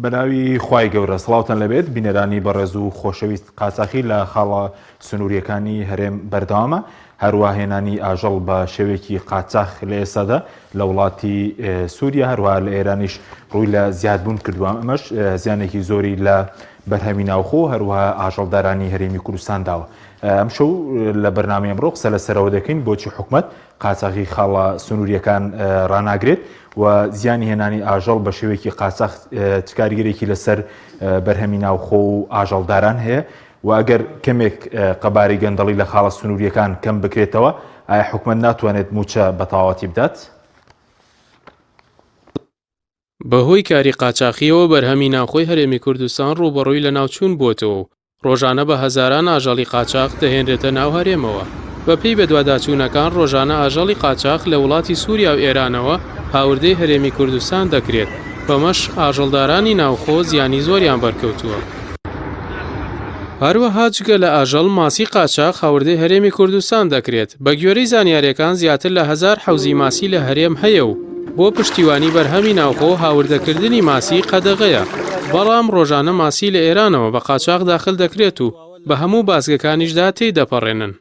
بەناوی خوای گەورە سڵاوتان لەبێت بینەرانی بەڕێز و خۆشەویست قاچاخی لە خاڵە سنووریەکانی هەرێم بەردەوامە هەروە هێنانی ئاژەڵ بە شێوەیەکی قاچاخ لە ئێستادا لە وڵاتی سووریا هەروە لە ئێرانیش ڕووی لە زیادبوون کردووە ئەمەش زیانێکی زۆری لە بەرهەمی ناوخۆ هەروەها ئاژەڵدارانی هەرێمی کوردستان داوە ئەمشەو لە بەرنامەی ئەمڕۆ قسە لەسەرەوە دەکەین بۆچی حکومەت قاچاغی خاڵە سنووریەکان ڕاناگرێت و زیانی هێنانی ئاژەڵ بە شێوەیەکی قاچاخ چ کاریگەرێکی لەسەر بەرهەمی ناوخۆ و ئاژەڵداران هەیە و ئەگەر کەمێک قەبارەی گەندەڵی لە خاڵە سنووریەکان کەم بکرێتەوە ئایا حکومەت ناتوانێت مووچە بە تەواوەتی بدات؟ بەهۆی کاری قاچاخییەوە بەرهەمی ناوخۆی هەرێمی کوردستان ڕووبەڕووی لەناوچوون بووەتەوە و ڕۆژانە بە هەزاران ئاژەڵی قاچاخ دەهێنرێتە ناو هەرێمەوە. بەپێی بەدواداچوونەکان ڕۆژانە ئاژەڵی قاچاخ لە وڵاتی سووریا و ئێرانەوە هاوردەی هەرێمی کوردستان دەکرێت، بەمەش ئاژەڵدارانی ناوخۆ زیانی زۆریان بەرکەوتووە. هەروەها جگە لە ئاژەڵ، ماسی قاچاخ هاوردەی هەرێمی کوردستان دەکرێت، بەگوێرەی زانیارییەکان زیاتر لە هەزار حەوزی ماسی لە هەرێم هەیە و بۆ پشتیوانی بەرهەمی ناوخۆ هاوردەکردنی ماسی قەدەغەیە، بەڵام ڕۆژانە ماسی لە ئێرانەوە بە قاچاخ داخل دەکرێت و بە هەموو بازگەکانیشدا تێیدەپەڕێنن.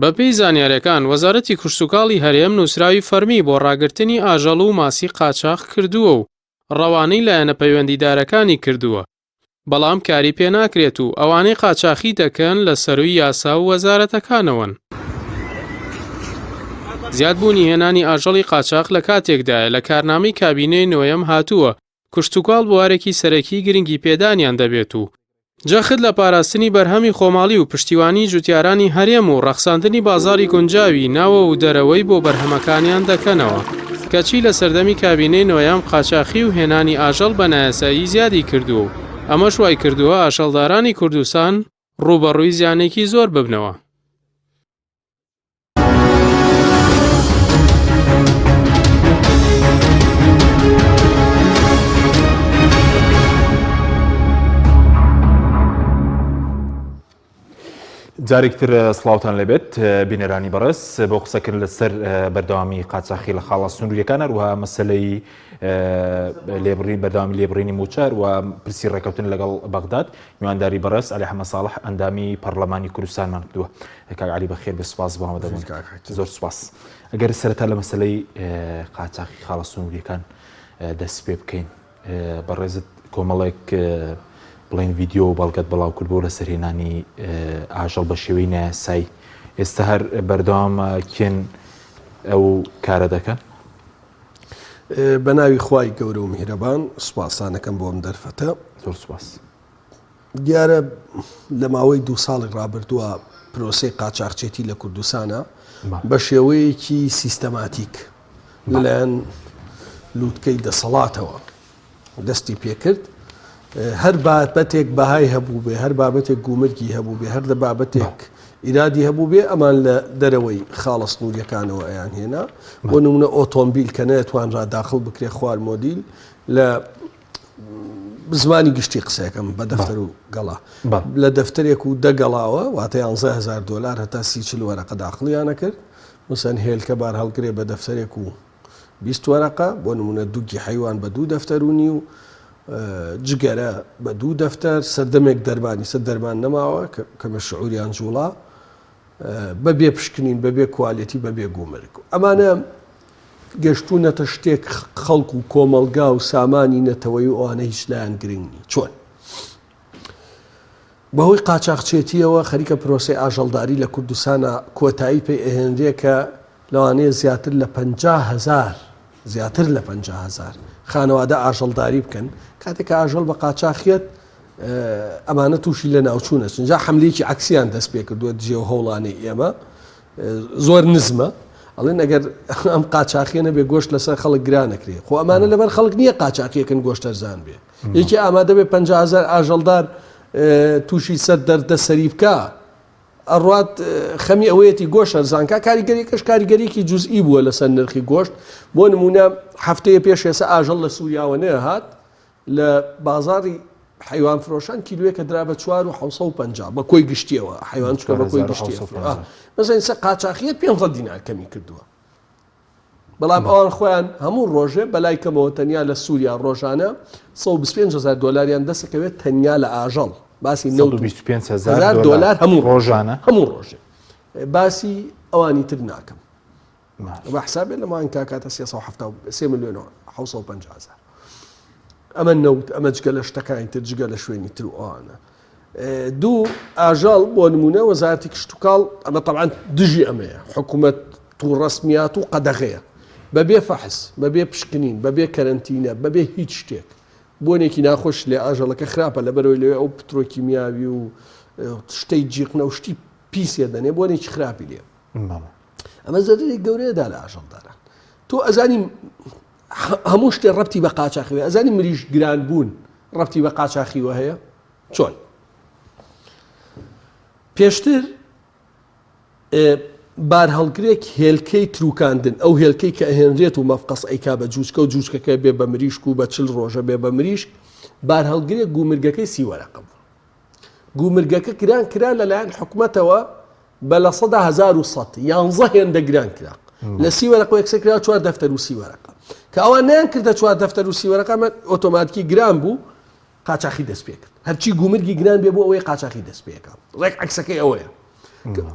بەپێی زانیارییەکان، وەزارەتی کشتوکاڵی هەرێم نووسراوی فەرمی بۆ ڕاگرتنی ئاژەڵ و ماسی قاچاخ کردووە و ڕەوانەی لایەنە پەیوەندیدارەکانی کردووە، بەڵام کاری پێناکرێت و ئەوانەی قاچاخی دەکەن لە سەرووی یاسا و وەزارەتەکانەوەن. زیادبوونی هێنانی ئاژەڵی قاچاخ لە کاتێکدایە لە کارنامەی کابینەی نۆیەم هاتووە کشتوکاڵ بوارێکی سەرەکی گرنگی پێدانیان دەبێت و جەخت لە پاراستنی بەرهەمی خۆماڵی و پشتیوانی جوتیارانی هەرێم و ڕەخساندنی بازاڕی گونجاوی ناوە و دەرەوەی بۆ بەرهەمەکانیان دەکەنەوە. کەچی لە سەردەمی کابینەی نۆیەم قاچاخی و هێنانی ئاژەڵ بە نایاسایی زیادی کردووە و ئەمەش وایکردووە ئاژەڵدارانی کوردستان ڕووبەڕووی زیانێکی زۆر ببنەوە. جارێک تر سڵاوتان لێبێت بینەرانی بەڕێز بۆ قسەکردن لەسەر بەردەوامی قاچاخی لە خاڵە سنووریەکان هەروەها مەسلەی لێبڕین بەردەوامی لێبڕینی موچار و پرسی ڕێکەوتن لەگەڵ بەغداد میوانداری بەڕێز علی حەمە ساڵح ئەندامی پەرلەمانی کوردستانمان کردووە کاک علی بەخێر بێ سوپاس بۆ ئامادەبوون زۆر سوپاس ئەگەر سەرەتا لە مەسلەی قاچاخی خاڵە سنووریەکان دەست پێ بکەین بەڕێزت کۆمەڵێک بڵێن ڤیدیۆ و بەڵگەت بڵاو کردبوو لە سەرهێنانی ئاژەڵ بە شێوەی نایاسایی ئێستا هەر بەردەوام کێن ئەو کارە دەکەن؟ بە ناوی خوای گەورە و میهرەبان سوپاسانەکەم بۆ ئەم دەرفەتە زۆر سوپاس. دیارە لە ماوەی دوو ساڵی ڕابردووە پرۆسەی قاچاخچێتی لە کوردستانە بە شێوەیەکی سیستەماتیک لەلایەن لووتکەی دەسەڵاتەوە دەستی پێکرد هەر بابەتێک بەهای هەبوو بێ هەر بابەتێک گومرگی هەبوو بێ هەر لە بابەتێک ئیرادی هەبوو بێ ئەمان لە دەرەوەی خاڵە سنووریەکانەوە ئەیان هێنا بۆ نمونە ئۆتۆمبیل کە نەتوانرا داخل بکرێ خوار مۆدیل لە زمانی گشتی قسەکەم بە دەفتەر و گەڵا لە دەفتەرێک و دە گەڵاوە واتە 11هزار دلار هەتا سی چل وەرەقە داخڵیانە کرد مەسەن هێلکە بار هەڵگرێ بە دەفتەرێک و 20 وەرەقە بۆ نمونە دووگی حەیوان بە دوو دەفتەر و نیو جگەرە بە دوو دەفتەر سەردەمێک دەرمانی سەر دەرمان نەماوە کەمە شعوریان جوڵا بە بێ پشکنین بە بێ کوالێتی بە بێ گومرگ ئەمانە گەشتونەتە شتێک خەڵک و کۆمەڵگا و سامانی نەتەوەی و ئەوانە هیچ لایەن گرنگ نی چۆن بەهۆی قاچاخچێتیەوە خەریکە پرۆسەی ئاژەڵداری لە کوردستانە کۆتایی پێ ئەهێنرێ کە لەوانەیە زیاتر لە 500هزار زیاتر لە 500هزار خانەوادە ئاژەڵداری بکەن کاتێک کە ئاژەڵ بە قاچاخیەت ئەمانە تووشی لە ناوچوون ئەچن جا حملێکی عکسیان دەست پێ کردووە دژێ و هەوڵانەی ئێمە زۆر نزمە ئەڵێن ئەگەر ئەم قاچاخیە نەبێ گۆشت لەسەر خەڵک گرانەکرێ خۆ ئەمانە لەبەر خەڵک نییە قاچاقیەکەن گۆشت ئەرزان بێ یەکی ئامادە بێ 500 ئاژەڵدار تووشی سەر دەردە سەری بکە ئەڕات خەمی ئەوەیەتی گۆشت هەرزانکە کاریگەریەکەش کاریگەریکی جزئی بووە لەسەر نرخی گۆشت بۆ نمونە هەفتەیە پێش ئێستا ئاژەڵ لە سووریاوە نەهات لە بازاڕی حەیوان فرۆشان کیلوێکە درا بە 4 و 750 بە کۆی گشتیەوە حەیوان چکە بە کۆی گشتی مەسەن سە قاچاخیت 500 دینار کەمی کردووە. بەڵام ئەوان خۆیان هەموو ڕۆژێ بەلای کەمەوە تەنیا لە سووریا ڕۆژانە 125 هزار دۆلاریان دەستەکەوێت تەنیا لە ئاژەڵ باسی 125 هزار دۆلار هەموو ڕۆژانە هەموو ڕۆژێ باسی ئەوانی تر ناکەم بە حسابێ لە مانگ کاکاتە 373 میلیۆن و 750 هزار ئەمە نەوت ئەمە جگە لە شتەکانی تر جگە لە شوێنی تر و ئەوانە دوو ئاژەڵ بۆ نمونە وەزارەتی کشتتوکاڵ ئەمە طبعاان دژی ئەمەیە حکوومەت تو ڕسمیات و قەدەغەیە بەبێ فەحس بەبێ پشکنین بەبێ کەرەنتینە بەبێ هیچ شتێک بۆنێکی ناخۆش لێ ئاژەڵەکە خراپە لەبەرەوەی لەوێ ئەو پترۆکیمیاوی و شتەی جیقنە و شتی پیسێ دەنێ بۆنێکی خراپی لێ ئەمە زەرەری گەورەیە دا لە ئاژەڵداران تۆ ئەزانی هەموو شتێ ڕەتی بە قاچاخیوە ئەزانی مریش گران بوون ڕەتی بە قاچاخیوە هەیە چۆن پێشتر بارهەڵگرێک هێلکەی تروکاندن ئەو هێلکەی کە ئەهێنرێت و مەفقەس ئەیکا بە جوچکە و جوچکەکە بێ بە مریشک و بە چل ڕۆژە بێ بە مریشک بارهەڵگرێک گومرگەکەی سی وەرەقە بوو گومرگەکە گران کرا لەلایەن حکومەتەوە بە 1100% یانزە هێندە گران کرا لە سی وەرەقە یەکسەر کرا چوار دەفتەر و سی وەرەقە کە ئەوان نیان کردە چوار دەفتەر و سی وەرەقە ئۆتۆماتیکی گران بوو قاچاخی دەست پێ کرد هەرچی گومرگی گران بێ بۆ ئەوەی قاچاخی دەست پێکە ڕێک عکسەکەی ئەوەیە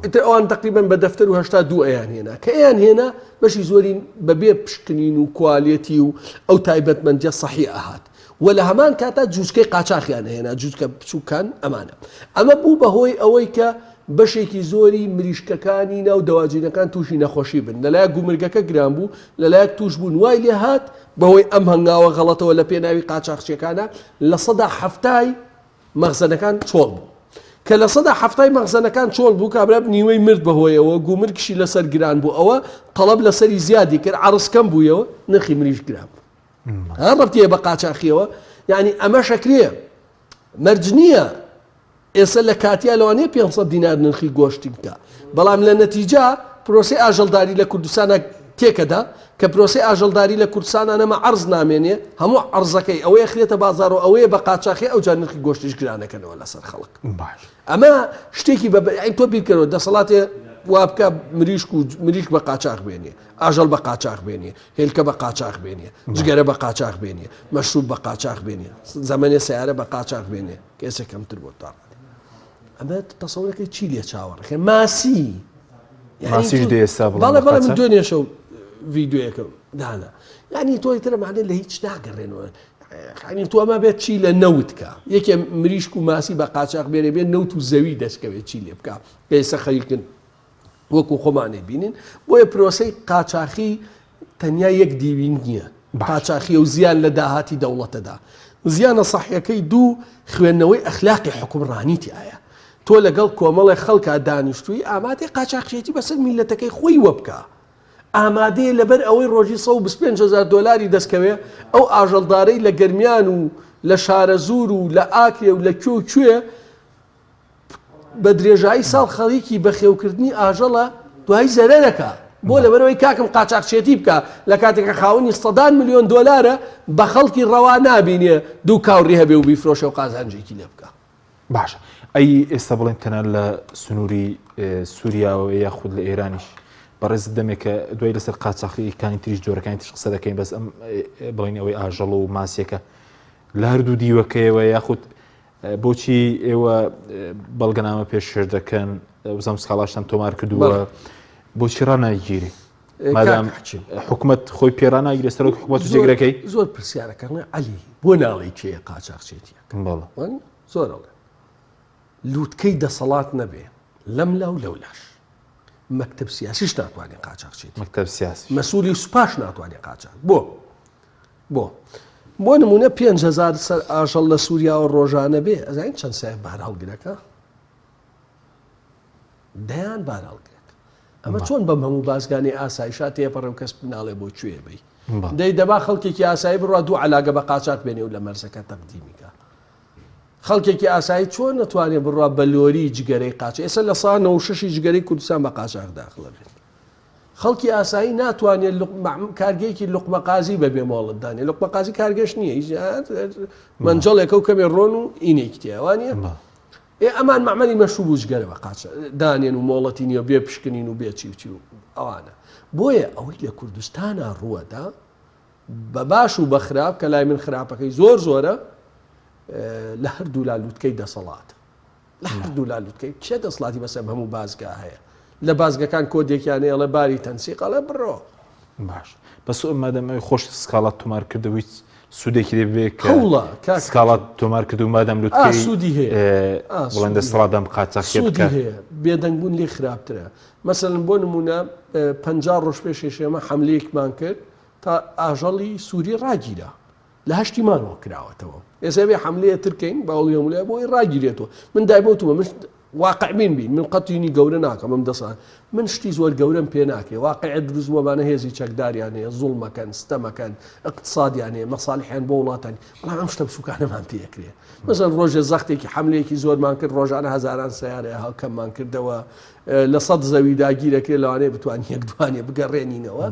ئیتر ئەوان تقریبا بە دەفتەر و هەشتا دوو ئەیان هێنا کە ئەیان هێنا بەشی زۆری بەبێ پشکنین و کوالێتی و ئەو تایبەتمەندیە سەحی ئەهات و لە هەمان کاتا جوچکەی قاچاخیان هێنا جوچکە بچووکان ئەمانە ئەمە بوو بەهۆی ئەوەی کە بەشێکی زۆری مریشکەکانی ناو دەواجینەکان تووشی نەخۆشی بن لەلایەک گومرگەکە گران بوو لەلایەک توش بوون وای لێ هات بەهۆی ئەم هەنگاوە غەڵەتەوە لە پێناوی قاچاخچیەکانە 70% مەخزەنەکان چۆڵ بوو کە 70% مەخزەنەکان چۆڵ بوو کابرا نیوەی مرد بەهۆیەوە گومرگشی لەسەر گران بوو ئەوە تەڵەب لەسەری زیادی کرد عەرز کەم بوویەوە نرخی مریش گران بوو ها ڕەبتیە بە قاچاخیەوە یعنی ئەمە شەکرێ مەرج نییە ئێستا لە کاتیا لەوانەیە 500 دینار نرخی گۆشتی بکە بەڵام لە نەتیجا پرۆسی ئاژەڵداری لە کوردستانە تێکەدا کە پرۆسی ئاژەڵداری لە کوردستانە نەما عرض نامێنێ هەموو عرضەکەی ئەوەیە خرێتە بازار و ئەوەیە بە قاچاخی ئەو جار نرخی گۆشتیش گرانەکەنەوە لەسەر خەڵک باش ئەمە شتێکی بە تۆ بیرکەرەوە دەسەڵاتێ وا بکە مریشک و مریشک بە قاچاخ بێنێ ئاژەڵ بە قاچاخ بێنێ هێلکە بە قاچاخ بێنێ جگەرە بە قاچاخ بێنێ مەشروب بە قاچاخ بێنێ زەمەنێ سیارە بە قاچاخ بێنێ کە ئێستا کەمتر بۆ تا ئەمە تەسەورەکەی چی لێ چاوەڕەکە ماسی ماسیش دێ ئێستا بڵێ بەڵێ بەڵێ من دوێنێ شەو ڤیدیۆیەکەم دانا یعنی تۆ ئیتر مانێ لە هیچ ناگەڕێنەوە یعنی تۆ ئەمە بێت چی لە نەوت کە یەکێ مریشک و ماسی بە قاچاخ بێنێ بێت نەوت و زەوی دەستکەوێت چی لێ بکە ئێستا خەریکن وەکو خۆمانی بینین بۆیە پرۆسەی قاچاخی تەنیا یەک دیوی نییە قاچاخی و زیان لە داهاتی دەوڵەتەدا زیانە سەحیەکەی دوو خوێندنەوەی ئەخلاقی حکومڕانی تایە تۆ لەگەڵ کۆمەڵێک خەڵکا دانیشتووی ئامادەی قاچاخچێتی بەسەر میلەتەکەی خۆی وەبکە ئامادەیە لەبەر ئەوەی ڕۆژی 125 هزار دۆلاری دەستکەوێ ئەو ئاژەڵدارەی لە گەرمیان و لە شارەزوور و لە ئاکرێ و لە کوێ و کوێ بە درێژایی ساڵ خەڵیکی بەخێوکردنی ئاژەڵە دوایی زەرەرەکە بۆ لەبەرەوەی کاکم قاچاقچێتی بکە لە کاتێکە خاوەنی سەدان ملیۆن دۆلارە بە خەڵکی ڕەوا نابینێ دوو کاوڕی هەبێ و بیفرۆشە و قازانجێکی لێ بکە. باشە ئەی ئێستا بڵێن تەنها لە سنووری سووریاوە یاخود لە ئێرانیش بەڕێز دەمێکە دوای لەسەر قاچاخیەکانی تریش جۆرەکانی تریش قسە دەکەین بەس ئەم بڵین ئەوەی ئاژەڵ و ماسیەکە لە هەردوو دیوەکەیەوە یاخود بۆچی ئێوە بەڵگەنامە پێشکەش دەکەن وزەم سکاڵاشتان تۆمار کردووە بۆچی ڕناگیری مادام حکومت خۆی پێرا ناگیرێ سەرۆک حکومت و جێگرەکەی زۆر پرسیارەکە علی بۆ ناڵی کێ قاچاخچێتیەکە زۆر ئەڵێ لووتکەی دەسەڵات نەبێ لەم لا و لەولاش مەکتب سیاسیش ناتوانێت قاچاخچێتی مەکتب سیاسی مەسوولی سوپاش ناتوانێت قاچاخ بۆ بۆ؟ بۆ نموونە 5000 سەر ئاژەڵ لە سووریاوە ڕۆژانە بێ ئەزانین چەند سای بار هەڵگرەکە دەیان بار هەڵگرێت ئەمە چۆن بەم هەموو بازگانی ئاسایشا تێپەڕێ و کەس ناڵێ بۆ کوێ بی دەی دەبا خەڵکێکی ئاسایی بڕوا دوو علاگە بە قاچاق بێنێ و لە مەرزەکە تەقدیمیکە خەڵکێکی ئاسایی چۆن نەتوانێت بڕوا بە لۆری جگەرەی قاچ ئێستا لە سا 96 جگەرەی کوردستان بە قاچاق داخلە بێت خەڵکی ئاسایی ناتوانێت کارگەیەکی لوقمە قازی بەبێ مۆڵەت دانێ لوقمە قازی کارگەش نییە هیچ مەنجەڵێکە و کەمێ ڕۆن و ئینێکی تیا وانە؟ ئێ ئەمان مەعمەلی مەشروب و جگەرە بە قاچ دانێن و مۆڵەتی نییە بێ پشکنین و بێ چی و چی و ئەوانە بۆیە ئەوەی لە کوردستانا ڕووەدا بە باش و بە خراپ کە لای من خراپەکەی زۆر زۆرە لە هەردوو لا لوتکەی دەسەڵات لە هەردوو لا لوتکەی کێ دەسڵاتی بەسەر هەموو بازگا هەیە لە بازگەکان کۆدێکیان ئێڵێ باری تەنسیق ئەڵێ بڕۆ. باش بەس مادەم ئەوی خۆش سکاڵات تۆمار کردو هیچ سوودێکی لێ بێ کە هەوڵە کاک سکاڵات تۆمار کردو مادەم ئا لوتکەی سوودی هەیە ئا بڵێن سوودی هەیە دەسەڵاتدان قاچاخیە سوودی بکات هەیە بێدەنگبوون لێ خراپترە مەسەلەن بۆ نموونە 50 ڕۆژ پێش ئێمە حەملەیەکمان کرد تا ئاژەڵی سووری ڕاگیرا لە هەشتی مانگەوە کراوەتەوە ئێستا بێ حەملەیە ترکەین باوڵی هەمولای بۆی ڕاگیرێتەوە من دایمە وتومە من واقعبین بین من قەتینی گەورە ناکەم ئەم دەسا من شتی زۆر گەورەم پێ ناکرێ واقع دروست بووەمانە هێزی چەکداریان هەیە زوڵمەکەن ستەمەکەن اقتصادیان هەیە مەساڵحیان بۆ وڵاتان بەڵام ئەم شتە بچووکانەمان پێ ئەکرێ مەسەن ڕۆژێ زەختێکی حەملەیەکی زۆرمان کرد ڕۆژانە هەزاران سیارە هاوکەممان کردەوە لە سەد زەوی داگیرەکرێ لەوانەیە بتوانین یەک دوانێ بگەڕێنینەوە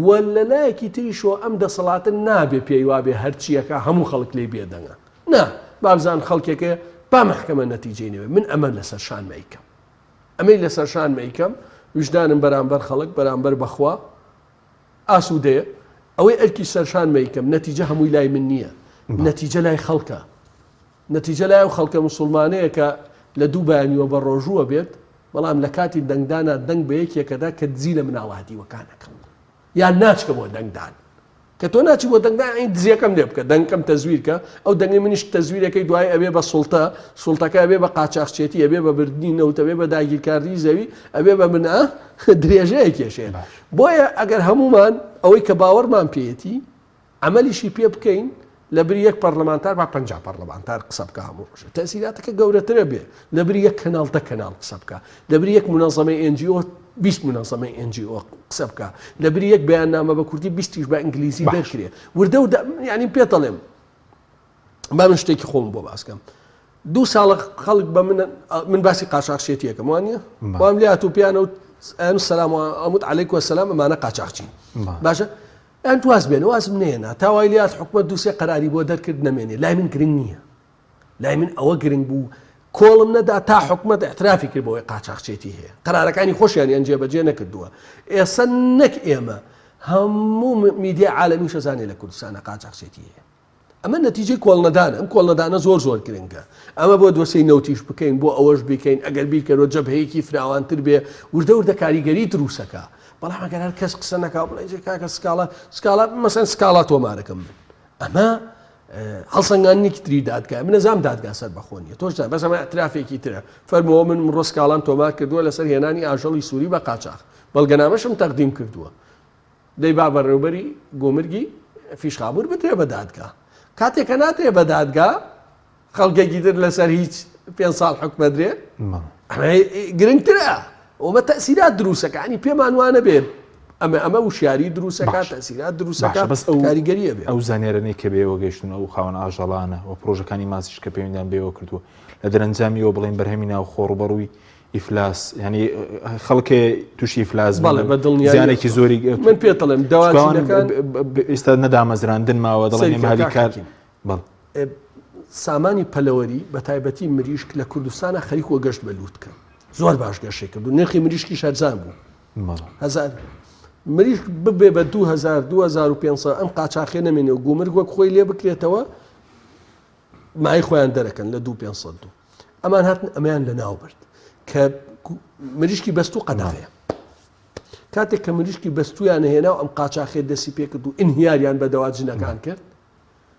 و لە لایەکی تریشەوە ئەم دەسەڵاتە نابێ پێی وابێ هەرچیەکە هەموو خەڵک لێی بێدەنگە نا بابزان خەڵکێکە با مەحکەمە نەتیجەی نەوێ من ئەمە لەسەر شانمە ئەیکەم ئەمەی لەسەر شانمە ئەیکەم ویژدانم بەرامبەر خەڵک بەرامبەر بەخوا ئاسوودەیە ئەوەی ئەرکی سەرشانمە ئەیکەم نەتیجە هەمووی لای من نییە نەتیجە لای خەڵکە نەتیجە لای ئەو خەڵکە مسوڵمانەیە کە لە دوو بەیانیوە بە ڕۆژووە بێت، بەڵام لە کاتی دەنگدانا دەنگ بە یەکێکەدا کە دزی لە مناڵە هەتیوەکان ئەکا یان ناچکە بۆ دەنگدان. کە تۆ ناچی بۆ دەنگدان یانی دزیەکەم لێ بکە، دەنگەکەم تەزویر کە، ئەو دەنگەی منیش تەزویرەکەی دوایی ئەبێ بە سوڵتە، سوڵتەکە ئەبێ بە قاچاخچێتی، ئەبێ بە بردنی نەوت، ئەبێ بە داگیرکاردنی زەوی، ئەبێ بە من ئا درێژەیە کێشەیە. بۆیە ئەگەر هەموومان ئەوەی کە باوەڕمان پێیەتی، عەمەلیشی پێ بکەین لەبری یەک پەرلەمانتار با 50 پەرلەمانتار قسە بکە هەموو ڕۆژێ تەسیراتەکە گەورەترە بێ لەبری یەک کەناڵ دە کەناڵ قسە بکە لەبری یەک منەزەمەی NGO 20 منەزەمەی NGO قسە بکە لەبری یەک بەیاننامە بە کوردی 20 بە ئینگلیزی دەرکرێ وردە وردە یعنی پێتەڵێم با من شتێکی خۆم بۆ باسکەم دوو ساڵە خەڵک بە من من باسی قاچاخچێتیەکەم وانە وام لێ هاتوو پیانە و سلام ئەموت عەلەیکم وەسەلام ئەمانە قاچاخچین باشە ئەنت واز بێنە وازم نێنا تا وای لێهات حکومەت دوو سێ قەراری بۆ دەرکرد نەمێنێ لای من گرنگ نییە لای من ئەوە گرنگ بوو کۆڵم نەدا تا حکومەت اعترافی کرد بەوەی قاچاخچێتی هەیە قەرارەکانی خۆشیانیان جێبەجێ نەکردووە ئێستا نەک ئێمە هەموو میدیا عالەمیش ئەزانێ لە کوردستانە قاچاخچێتی هەیە ئەمە نەتیجەی کۆڵنەدانە، ئەم کۆڵنەدانە زۆر زۆر گرنگە. ئەمە بۆ دۆسێی نەوتیش بکەین، بۆ ئەوەش بیکەین، ئەگەر بیرکەرەوە جەبهەیەکی فراوانتر بێ، وردە وردە کاریگەری دروستەکا. بەڵام ئەگەر هەر کەس قسە نەکا و بڵێ جێ کاکە سکاڵا، سکاڵا، مەسەن سکاڵا تۆمارەکەم من. ئەمە هەڵسەنگاندنێکی تری دادگایە. من ئەزانم دادگا سەربەخۆ نییە. تۆش دەزانی، بەس ئەمە ئیعترافێکی ترە. فەرمووە من ئەمڕۆ سکاڵام تۆمار کردووە لەسەر هێنانی ئاژەڵی سووری بە قاچاخ. بەڵگەنامەشم تەقدیم کردووە. دەی با بەڕێوبەری گومرگی فیشخابور بدرێ بە دادگا کاتێک کە نادرێ بە دادگا خەڵکێکی تر لەسەر هیچ پێ ساڵ حکومەدرێ گرنگترە ئەومە تەسیرات دروستەکانی پێمان وانە بێت ئەمە ئەمە وشیاری دروستەکە تەسیرات دروستەکە بەس ئەو کاریگەریە بێ ئەو زانیارانەی کە بێەوە گەیشتن ئەو خاوەن ئاژەڵانە و پرۆژەکانی ماسیش کە پەیوەندیان بێەوە کردووە لە دەرەنجامیەوە بڵێن بەرهەمی ناوخۆ ڕووبەڕووی ئیفلاس یعنی خەڵکێ تووشی ئیفلاس بەڵێ بە دڵنیایی زیانێکی زۆری من پێت دەڵێم دەواجینەکان ئێستا نەدامەزراندن ماوە دەڵێن ئێمە هەلی کار بەڵێ سامانی پەلەوەری بە تایبەتی مریشک لە کوردستانە خەریک وە گەشت بە لووتکە زۆر باش گەشەی کرد و نرخی مریشکیش هەرزان بوو هەزار مریشک ببێ بە 2000 2500 ئەم قاچاخێ نەمێنێ و گومرگ وەک خۆی لێ بکرێتەوە مای خۆیان دەرەکەن لە دوو 502 ئەمان هاتن ئەمەیان لە ناو برد کە مریشکی بەستوو قەدەغەیە کاتێک کە مریشکی بەستویان هێنا و ئەم قاچاخێ دەسی پێکرد و ئینهیاریان بە دەواجنەکان کرد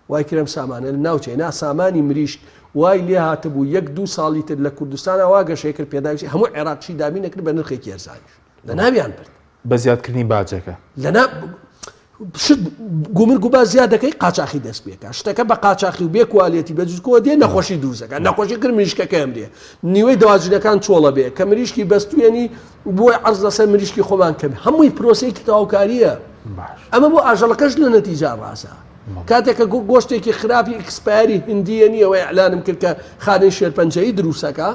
وای کرم سامانە لە ناوچێ نا سامانی مریشک وای لێ هاتبوو یەک دوو ساڵی تر لە کوردستانە وا گەشەی کرد پێداویستی هەموو عێراقشی دابین نەکرد بە نرخێکی هەرزانیش لە ناویان برد بە زیادکردنی باجەکە. لەنا شت گومرگ و باج زیاد دەکەی قاچاخی دەست پێکا شتەکە بە قاچاخی و بێ کوالێتی بە جزکۆ دێ نەخۆشی دروستەکە نەخۆشی کرد مریشکەکە ئەمرێ نیوەی دەواجنەکان چۆڵە بێ کە مریشکی بەستوێنی بۆی عەرز لەسەر مریشکی خۆمان کەم هەمووی پرۆسەیەکی تەواوکاریە ئەمە بۆ ئاژەڵەکەش لە نەتیجا ڕاستە کاتێک کە گۆشتێکی خراپی expire ی هندیە نییە و ئیعلانم کرد کە خانەی شێرپەنجەیی دروستەکە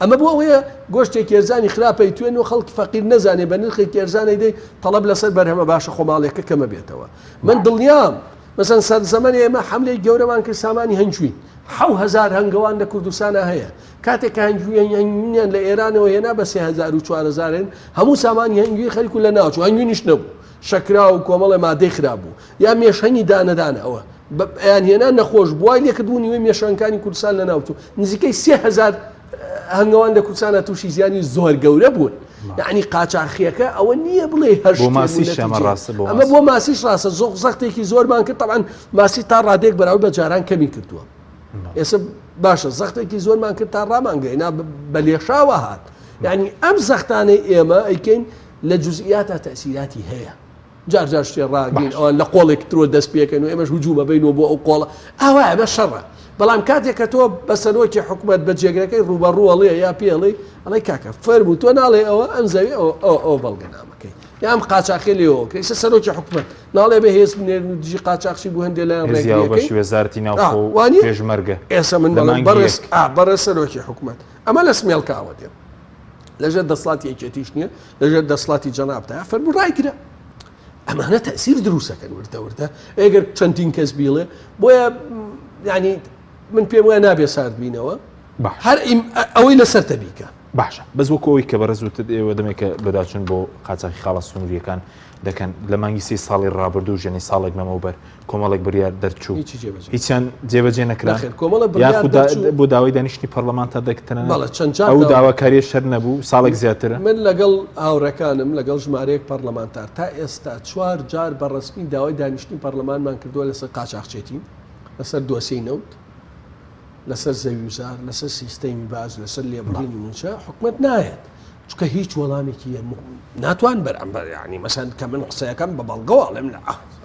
ئەمە بۆ ئەوەیە گۆشتێکی ئەرزانی خراپ ئەیتوێن و خەڵکی فەقیر نەزانێ بە نرخێکی ئەرزان ئەیدەی تەڵەب لەسەر بەرهەمە باشە خۆماڵیەکە کەمە بێتەوە من دڵنیام مەسەن سەر زەمەنی ئێمە حملەی گەورەمان کرد سامانی هەنجوین. 7000 هەنگەوان لە کوردستانا هەیە کاتێک کە هەنگوینیان لە ئێرانەوە هێنا بە 3000 و 4000 هەموو سامانی هەنگوین خەریک و لە ناوچوو هەنگوینیش نەبوو شەکرا و کۆمەڵێ مادەی خراپ بوو یا مێشهەنگی دانەدانە ئەوە ئەیان هێنا نەخۆش بوای لێکردبوو نیوەی مێشەنگەکانی کوردستان لە ناوچوو نزیکەی 3000 هەنگەوان لە کوردستانە تووشی زیانی زۆر گەورە بوون یعنی قاچاخیەکە ئەوە نییە بڵێ هەر ئەمە بۆ ماسیش ڕاستە زۆر زەختێکی زۆرمان کرد تەعاان ماسی تا ڕادێک بەراو بە جاران کەمی کردووە ئێستا باشە زەختێکی زۆرمان کرد تا ڕامانگەینا بە لێشاوە هات یعنی ئەم زەختانەی ئێمە ئەیکەین لە جزئیاتا تەئسیراتی هەیە. جار جار شتێ ڕاگرین ئەوان لە قۆڵێک ترۆ دەست پێکەن و ئێمەش هجوومە بین و بۆ ئەو قۆڵە ئاوا ئەمە شەڕە. بەڵام کاتێک کە تۆ بە سەرۆکی حکومەت بە جێگرەکەی ڕووبەڕوو ئەڵێ یا پێ ئەڵێی ئەڵێ کاکە فەرموو تۆ ناڵێ ئەوە ئەم زەوی ئەوە ئەوە ئەوە بەڵگەنامەکەی یا ئەم قاچاخی لێەوە کە ئیستا سەرۆکی حکومەت ناڵێ بە هێز بنێرن و دژی قاچاخچی بوو هەندێ لایەن هێزی ڕێگریەکەی هاوبەشی وەزارەتی ناوخۆ و وانیە پێشمەرگە ئێستا من لە بەڵێم مانگی بەڕێز یەک. ئا بەڕێز سەرۆکی حکومەت ئەمە لە سمێڵکاوە دێ لەژێر دەسڵاتی یەکێتیش نییە لەژێر دەسڵاتی جەنابتایە فەرموو ڕایگرە ئەمانە تەسیر دروستەکەن وردە وردە ئەگەر چەندین کەس بیڵێ بۆیە ینی من پێم وایە نابێ سارد بینەوە هەر ئەوەی لەسەر تەبیکە باشە بەس وەکو ئەوەی کە بەڕێز وتت ئێوە دەمێکە بەداچون بۆ قاچاخی خاڵە سنووریەکان دەکەن لە مانگی سێ ساڵی ڕابردوو ژێنی ساڵێک لەمەوبەر کۆمەڵێک بڕیار دەرچوو هیچی جێبەجێ هیچیان جێبەجێ نەکرا نەخێر کۆمەڵە بڕیار یاخود دەرچوو بۆ داوای دانیشتنی پەرلەمان تا دەکتنە بەڵێ چەند جار ئەو داوا داواکاریە شەر نەبوو ساڵێک زیاترە من لەگەڵ هاوڕێکانم لەگەڵ ژمارەیەک پەرلەمانتار تا ئێستا چوار جار بە ڕەسمی داوای دانیشتنی پەرلەمانمان کردووە لەسەر قاچاخچێتی لەسەر دۆسیەی نەوت لەسەر زەویوزار لەسەر سیستەمی باج لەسەر لێبڕینی مووچە حکومەت نایەت چونکە هیچ وەڵامێکی ناتوان بەرامبەر یعنی مەسەن کە من قسەکەم بە بەڵگەوە ئەڵێم لە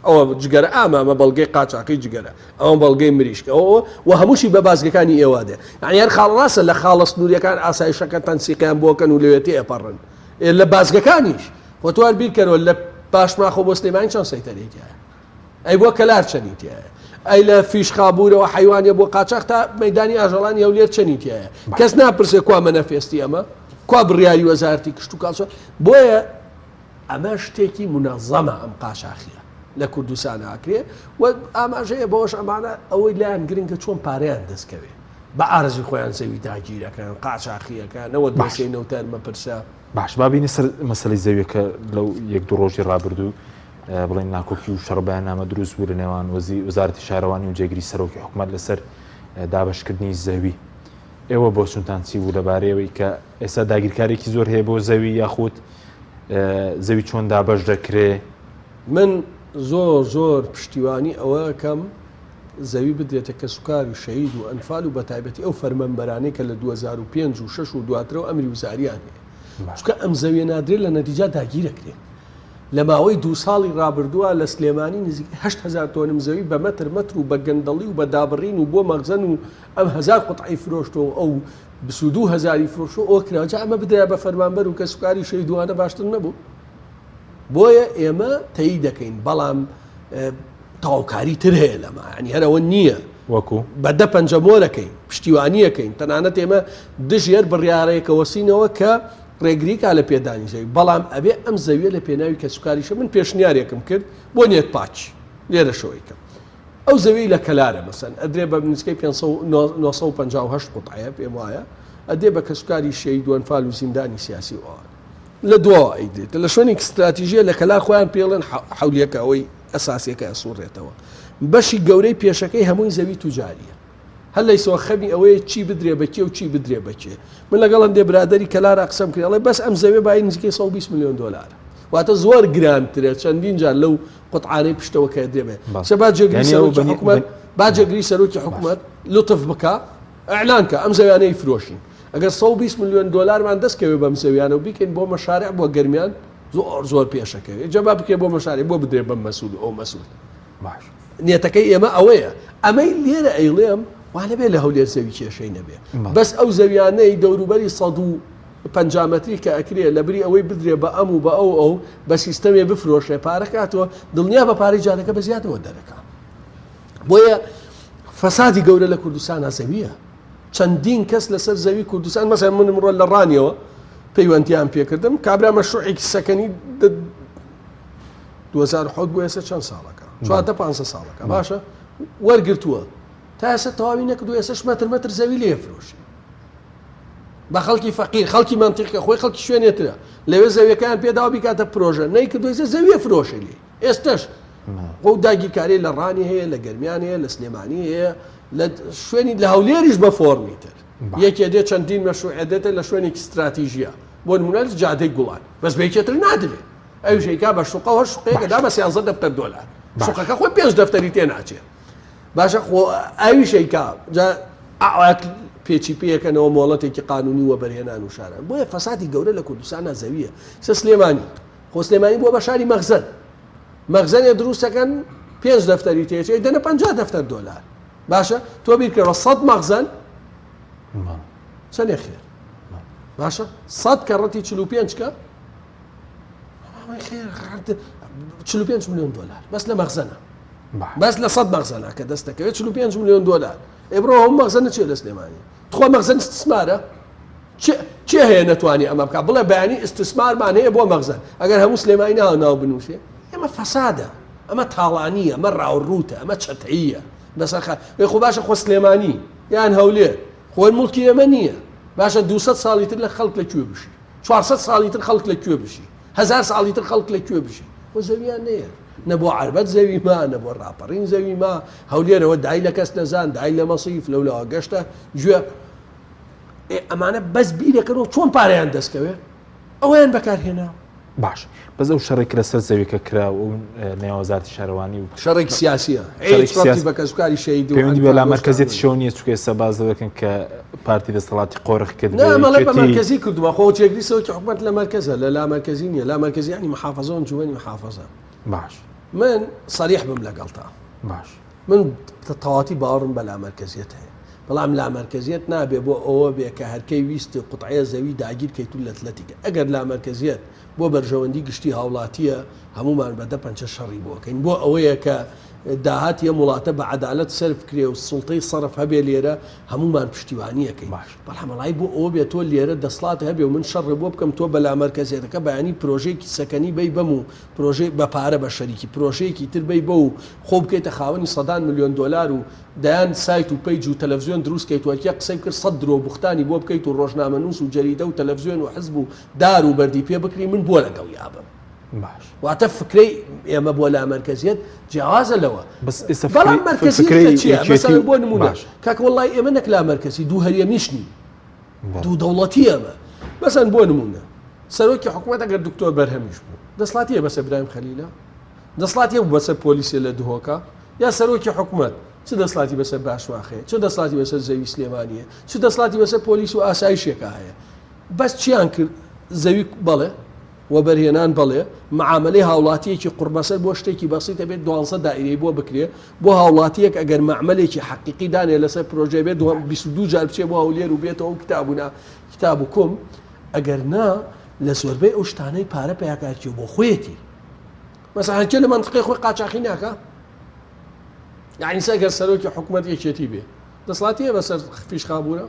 ئەوە جگەرە ئامە ئەمە بەڵگەی قاچاقی جگەرە ئەوە بەڵگەی مریشک ئەوە و هەمووشی بە بازگەکانی ئێوە دێ یعنی هەر خاڵ ڕاستە لە خاڵە سنووریەکان ئاسایشەکە تەنسیقیان بۆکەن و لەوێ تێپەڕن لە بازگەکانیش خۆ تۆ هەر بیرکەرەوە لە پاشماخۆ بۆ سلێمانی چەند سەیتەرەی تیایە ئەی بۆ کەلار چەنی تیایە؟ ئەی لە فیشخابوورەوە حەیوانیە بۆ قاچاخ تا مەیدانی ئاژەڵانی هەولێر چەنی تیایە؟ کەس ناپرسێ کوا مەنەفێستی ئەمە؟ کوا بڕیاری وەزارەتی کشتوکاڵ چۆن؟ بۆیە ئەمە شتێکی مونەزەمە ئەم قاچاخیە لە کوردستان ئاکرێ و ئاماژەیە بەوەش ئەمانە ئەوەی لایان گرنگە چۆن پارەیان دەستکەوێ بە ئارزی خۆیان زەوی داگیرەکەن قاچاخیەکە نەوە دۆسیەی نەوتەرمە پرسە باش با بینە سەر مەسەلەی زەویەکە لەو یەک دوو ڕۆژی ڕابردوو بڵێن ناکۆکی و شەڕ بەیاننامە دروست بوو لە نێوان وەزی وەزارەتی شارەوانی و جێگری سەرۆکی حکومەت لەسەر دابەشکردنی زەوی ئێوە بۆچونتان چی بوو لەبارەیەوەی کە ئێستا داگیرکارێکی زۆر هەیە بۆ زەوی یاخود زەوی چۆن دابەش دەکرێ من زۆر زۆر پشتیوانی ئەوەکەم زەوی بدرێتە کەسوکاری شەهید و ئەنفال و بەتایبەتی ئەو فەرمانبەرانەی کە لە 2005 و 6 و دواترەوە ئەمری وزاریان هەیە چونکە ئەم زەویە نادرێت لە نەتیجا داگیرەکرێت لە ماوەی دوو ساڵی ڕابردووە لە سلێمانی نزیکەی 8000 تۆنم زەوی بە مەتر مەتر و بە گەندەڵی و بە دابڕین و بۆ مەخزەن و ئەم هەزار قوتعەی فرۆشتووە و ئەو 22 هەزاری فرۆشتووە ئەوە کراوە جا ئەمە بدرایە بە فەرمانبەر و کەسوکاری شەهیدوانە باشتر نەبوو بۆیە ئێمە تەیید دەکەین بەڵام تەواوکاری تر هەیە لەمە ینی هەرەوە نییە وەکو بە دە پەنجە مۆرەکەین پشتیوانیەکەین تەنانەت ئێمە دژ هەر بڕیارێکە وەسینەوە کە ڕێگریکا لە پێدانی زەوی بەڵام ئەبێ ئەم زەویە لە پێناوی کەسوکاریشە من پێشنیارێکم کرد بۆ نێت پاچ لێرەشەوەی کەم ئەو زەوی لە کەلارە مەسەن ئەدرێ بە نزیکەی 958 قوتعەیە پێم وایە ئەدێ بە کەسوکاری شەهید و ئەنفال و زیندانی سیاسی و ئەوانە لە دواوە ئەیدرێت لە شوێنێک ستراتیژیە لە کەلار خۆیان پێڵێن حەولیەکە ئەوەی ئەساسیەکە ئەسوڕێتەوە بەشی گەورەی پێشەکەی هەمووی زەوی توجاریە هەر لەیسەوە خەمی ئەوەیە چی بدرێ بە کێ و چی بدرێ بە کێ من لەگەڵ هەندێ برادری کەلارا قسەم کرد ئەڵێ بەس ئەم زەوێ بای نزیکەی 120 میلیۆن دۆلارە واتە زۆر گرانترە چەندین جار لەو قوتعانەی پشتەوە کە درێ بێ سە با جێگری سەرۆکی حکومەت با جێگری سەرۆکی حکومەت لوتف بکا ئیعلان کە ئەم زەویانەی فرۆشین ئەگەر 120 میلیۆن دۆلارمان دەست کەوێ بەم زەویانە و بیکەین بۆ مەشارع بۆ گەرمیان زۆر زۆر پێشەکەوێ جا با بکرێ بۆ مەشارع بۆ بدرێ بەم مەسول و ئەو مەسول باش نیەتەکەی ئێمە ئەوەیە ئەمەی لێرە ئەیڵێم وانەبێ لە هەولێر زەوی کێشەی نەبێ بەس ئەو زەویانەی دەوروبەری 150 مەتری کە ئەکرێ لە بری ئەوەی بدرێ بە ئەم و بە ئەو ئەو بە سیستەمێ بفرۆشێ پارە کاتەوە دڵنیا بە پارەی جارەکە بە زیادەوە دەرەکە بۆیە فەسادی گەورە لە کوردستانە زەویە چەندین کەس لەسەر زەوی کوردستان مەسەن من ئمڕۆ لە ڕانیەوە پەیوەندیان پێکردم کابرا مەشروعێکی سەکەنی 2007 بۆ ئێستا چەند ساڵەکە چوادە پ ساڵەکە باشە وەرگتووە. تا ئێستا تەواوی نەکردو ئێسش مەتر مەتر زەوی لێ فرۆشی بە خەڵکی فەقیر خەڵکی مەنتیقە خۆی خەڵکی شوێنێترە لەوێ زەویەکەیان پێداوە بیکاتە پرۆژە نەیکردو ئێستا زەویە فرۆشێ لێ ئێستش خۆ داگیرکاری لە ڕانی هەیە لە گەرمیان هەیە لە سلێمانی هەیە لە شوێنی لە هەولێریش بە فۆرمی تر یەکێ دێ چەندین مەشروعە دێتە لە شوێنێکی ستراتیژیە بۆ نمونە جادەی گوڵان بەس بە یەکێتر نادرێ ئەویش ئەیکا بە شوقە و هەر شوقەیەکە دا بە سیانزە دەفتەر دۆلار شوقەکە خۆی پێنج دەفتەری تێ ناچێ باشە خۆ ئەویش ئەیکا جا ئاوات پێچی پێیەکەنەوە مۆڵەتێکی قانونی وەبەرهێنان و شاران بۆیە فەسادی گەورە لە کوردستانە زەویە سە سلێمانی خۆ سلێمانی بووە بە شاری مەخزن مەخزنێ دروستەکەن پێنج دەفتەری تێچێ دەنە پ دەفتەر دۆلار باشە تۆ بیرکەوە سەد مەخزن چەندێ خێر باشە سەد کەڕەتی 45 کە 45 میلیۆن دلار بەس لە مەخزنە بەس لە سەد مەخزەنە کە دەست دەکەوێت 45 میلیۆن دلار ئێ بڕۆ هەموو مەخزەنە چیە لە سلێمانی تخوا مەخزەن استثمارە چێ هەیە نەتوانی ئەمە بکە بڵێ بەیانی استثمارمان هەیە بۆ مەخزەن ئەگەر هەموو سلێمانی ناو ناو بنووسێ ئێمە فەسادە ئەمە تاڵانیە ئەمە ڕاوڕوتە ئەمە چەتەیە بەسەر خۆ باشە خۆ سلێمانی یان هەولێر خۆی مڵکی ئێمە نییە باشە 200 ساڵی تر لە خەڵک لە کوێ بژی 400 ساڵی تر خەڵک لە کوێ بژی هەزار ساڵی تر خەڵک لە کوێ بژی خۆ زەویان نەیە نە بۆ عەربەت زەوی ما نە بۆ ڕاپەڕین زەوی ما هەولێرەوە دای لە کەس نەزان دای لە مەسیف لەولاوە گەشتە گوێ ئێ ئەمانە بەس بیرەکەنەوە چۆن پارەیان دەستکەوێ ئەوەیان بەکارهێنا باش بەس ئەو شەڕێک لەسەر زەویکە کرا و نێوان وەزارەتی شارەوانی و شەڕێک سیاسیە سیاسی بە کەسوکاری شەهید و پەیوەندی بە لامەرکەزیەتی شەو نییە چونکە ئێستا باس لەوە دەکەن کە پارتی دەسەڵاتی قۆرخ کرد نا مەڵێ بە مەرکەزی کردووە خۆ جێگری سەرۆکی حکومەت لە مەرکەزە لە لامەرکەزی نییە لامەرکەزی یعنی محافظە و ئەنجومەنی محافظە باش من صریح بم لەگەڵتا باش من تەواتی باوەڕم بە لامەرکەزیەت هەیە بەڵام لامەرکەزیەت نابێ بۆ ئەوە بێ کە هەرکەی ویستی قوتعەیە زەوی داگیر کەیت و لەتلەتی کە ئەگەر لامەرکەزیەت بۆ بەرژەوەندی گشتی هاوڵاتیە هەموومان بە دە پەنچە شەڕی بۆ کەین بۆ ئەوەیە کە داهاتی ئەم وڵاتە بە عەدالەت سەرف کرێ و سوڵتەی سەرف هەبێ لێرە هەموومان پشتیوانیەکەین باش. بەڵام وەڵایی بۆ ئەوە بێ تۆ لێرە دەسڵات هەبێ و من شەڕێ بۆ بکەم تۆ بە لامەرکەزیەتەکە بەیانی پرۆژەیەکی سەکەنی بەی بەم و پرۆژەی بە پارە بە شەریکی پرۆژەیەکی تر بەی بەو و خۆ بکەیتە خاوەنی سەدان ملیۆن دۆلار و دەیان سایت و page و تەلەفزیۆن دروست کەیت و هەرکێ قسەی بکرد سەد درۆ و بوختانی بۆ بکەیت و ڕۆژنامەنووس و جەریدە و تەلەفزیۆن و حزب و دار و بەردی پێ بکری من بۆ لەگەڵیا بم. باش. واتە فکرەی ئێمە بۆ لامەرکەزیەت جیاوازە لەوە. بەس ئێستا بەڵام فکرەی مەرکەزیەت فکرەی لە چییە؟ یەکێتی مەسەلەن بۆ نموونە باش. کاکە وەڵڵاهی ئێمە نەک لامەرکەزی دوو هەرێمیش نین. بەڵێ. دوو دەوڵەتی ئەمە. مەسەلەن بۆ نموونە سەرۆکی حکومەت ئەگەر دکتۆر بەرهەمیش بوو دەسڵاتی هەیە بەسەر برایم خەلیلە؟ دەسڵاتی هەبوو بەسەر پۆلیسێ لە دهۆکا؟ یا سەرۆکی حکومەت چ دەسڵاتی بەسەر باشماخ هەیە؟ چ دەسڵاتی بەسەر زەوی سلێمانی هەیە؟ چ دەسڵاتی بەسەر پۆلیس و ئاسایشێکا هەیە؟ بەس چیان کرد؟ زەوی بەڵێ وەبەرهێنان بەڵێ معامەلەی هاوڵاتیەکی قوڕبەسەر بۆ شتێکی بەسیت ئەبێت دوانزە دائیرەی بۆ بکرێ بۆ هاوڵاتیەک ئەگەر مەعمەلێکی حەقیقی دانێ لەسەر پرۆژەی بێت 22 جار بچێ بۆ هەولێر و بێتەوە و کتاب و نا کتاب و کوم ئەگەر نا لە زۆربەی ئەو شتانەی پارە پیاکارکی بۆ خۆیەتی مەسەلەن هەرکێ لە مەنتقەی خۆی قاچاخی ناکا یعنی سەگەر سەرۆکی حکوومەت یەکێتی بێ دەسڵاتی هەیە بەسەر فیشخابوورە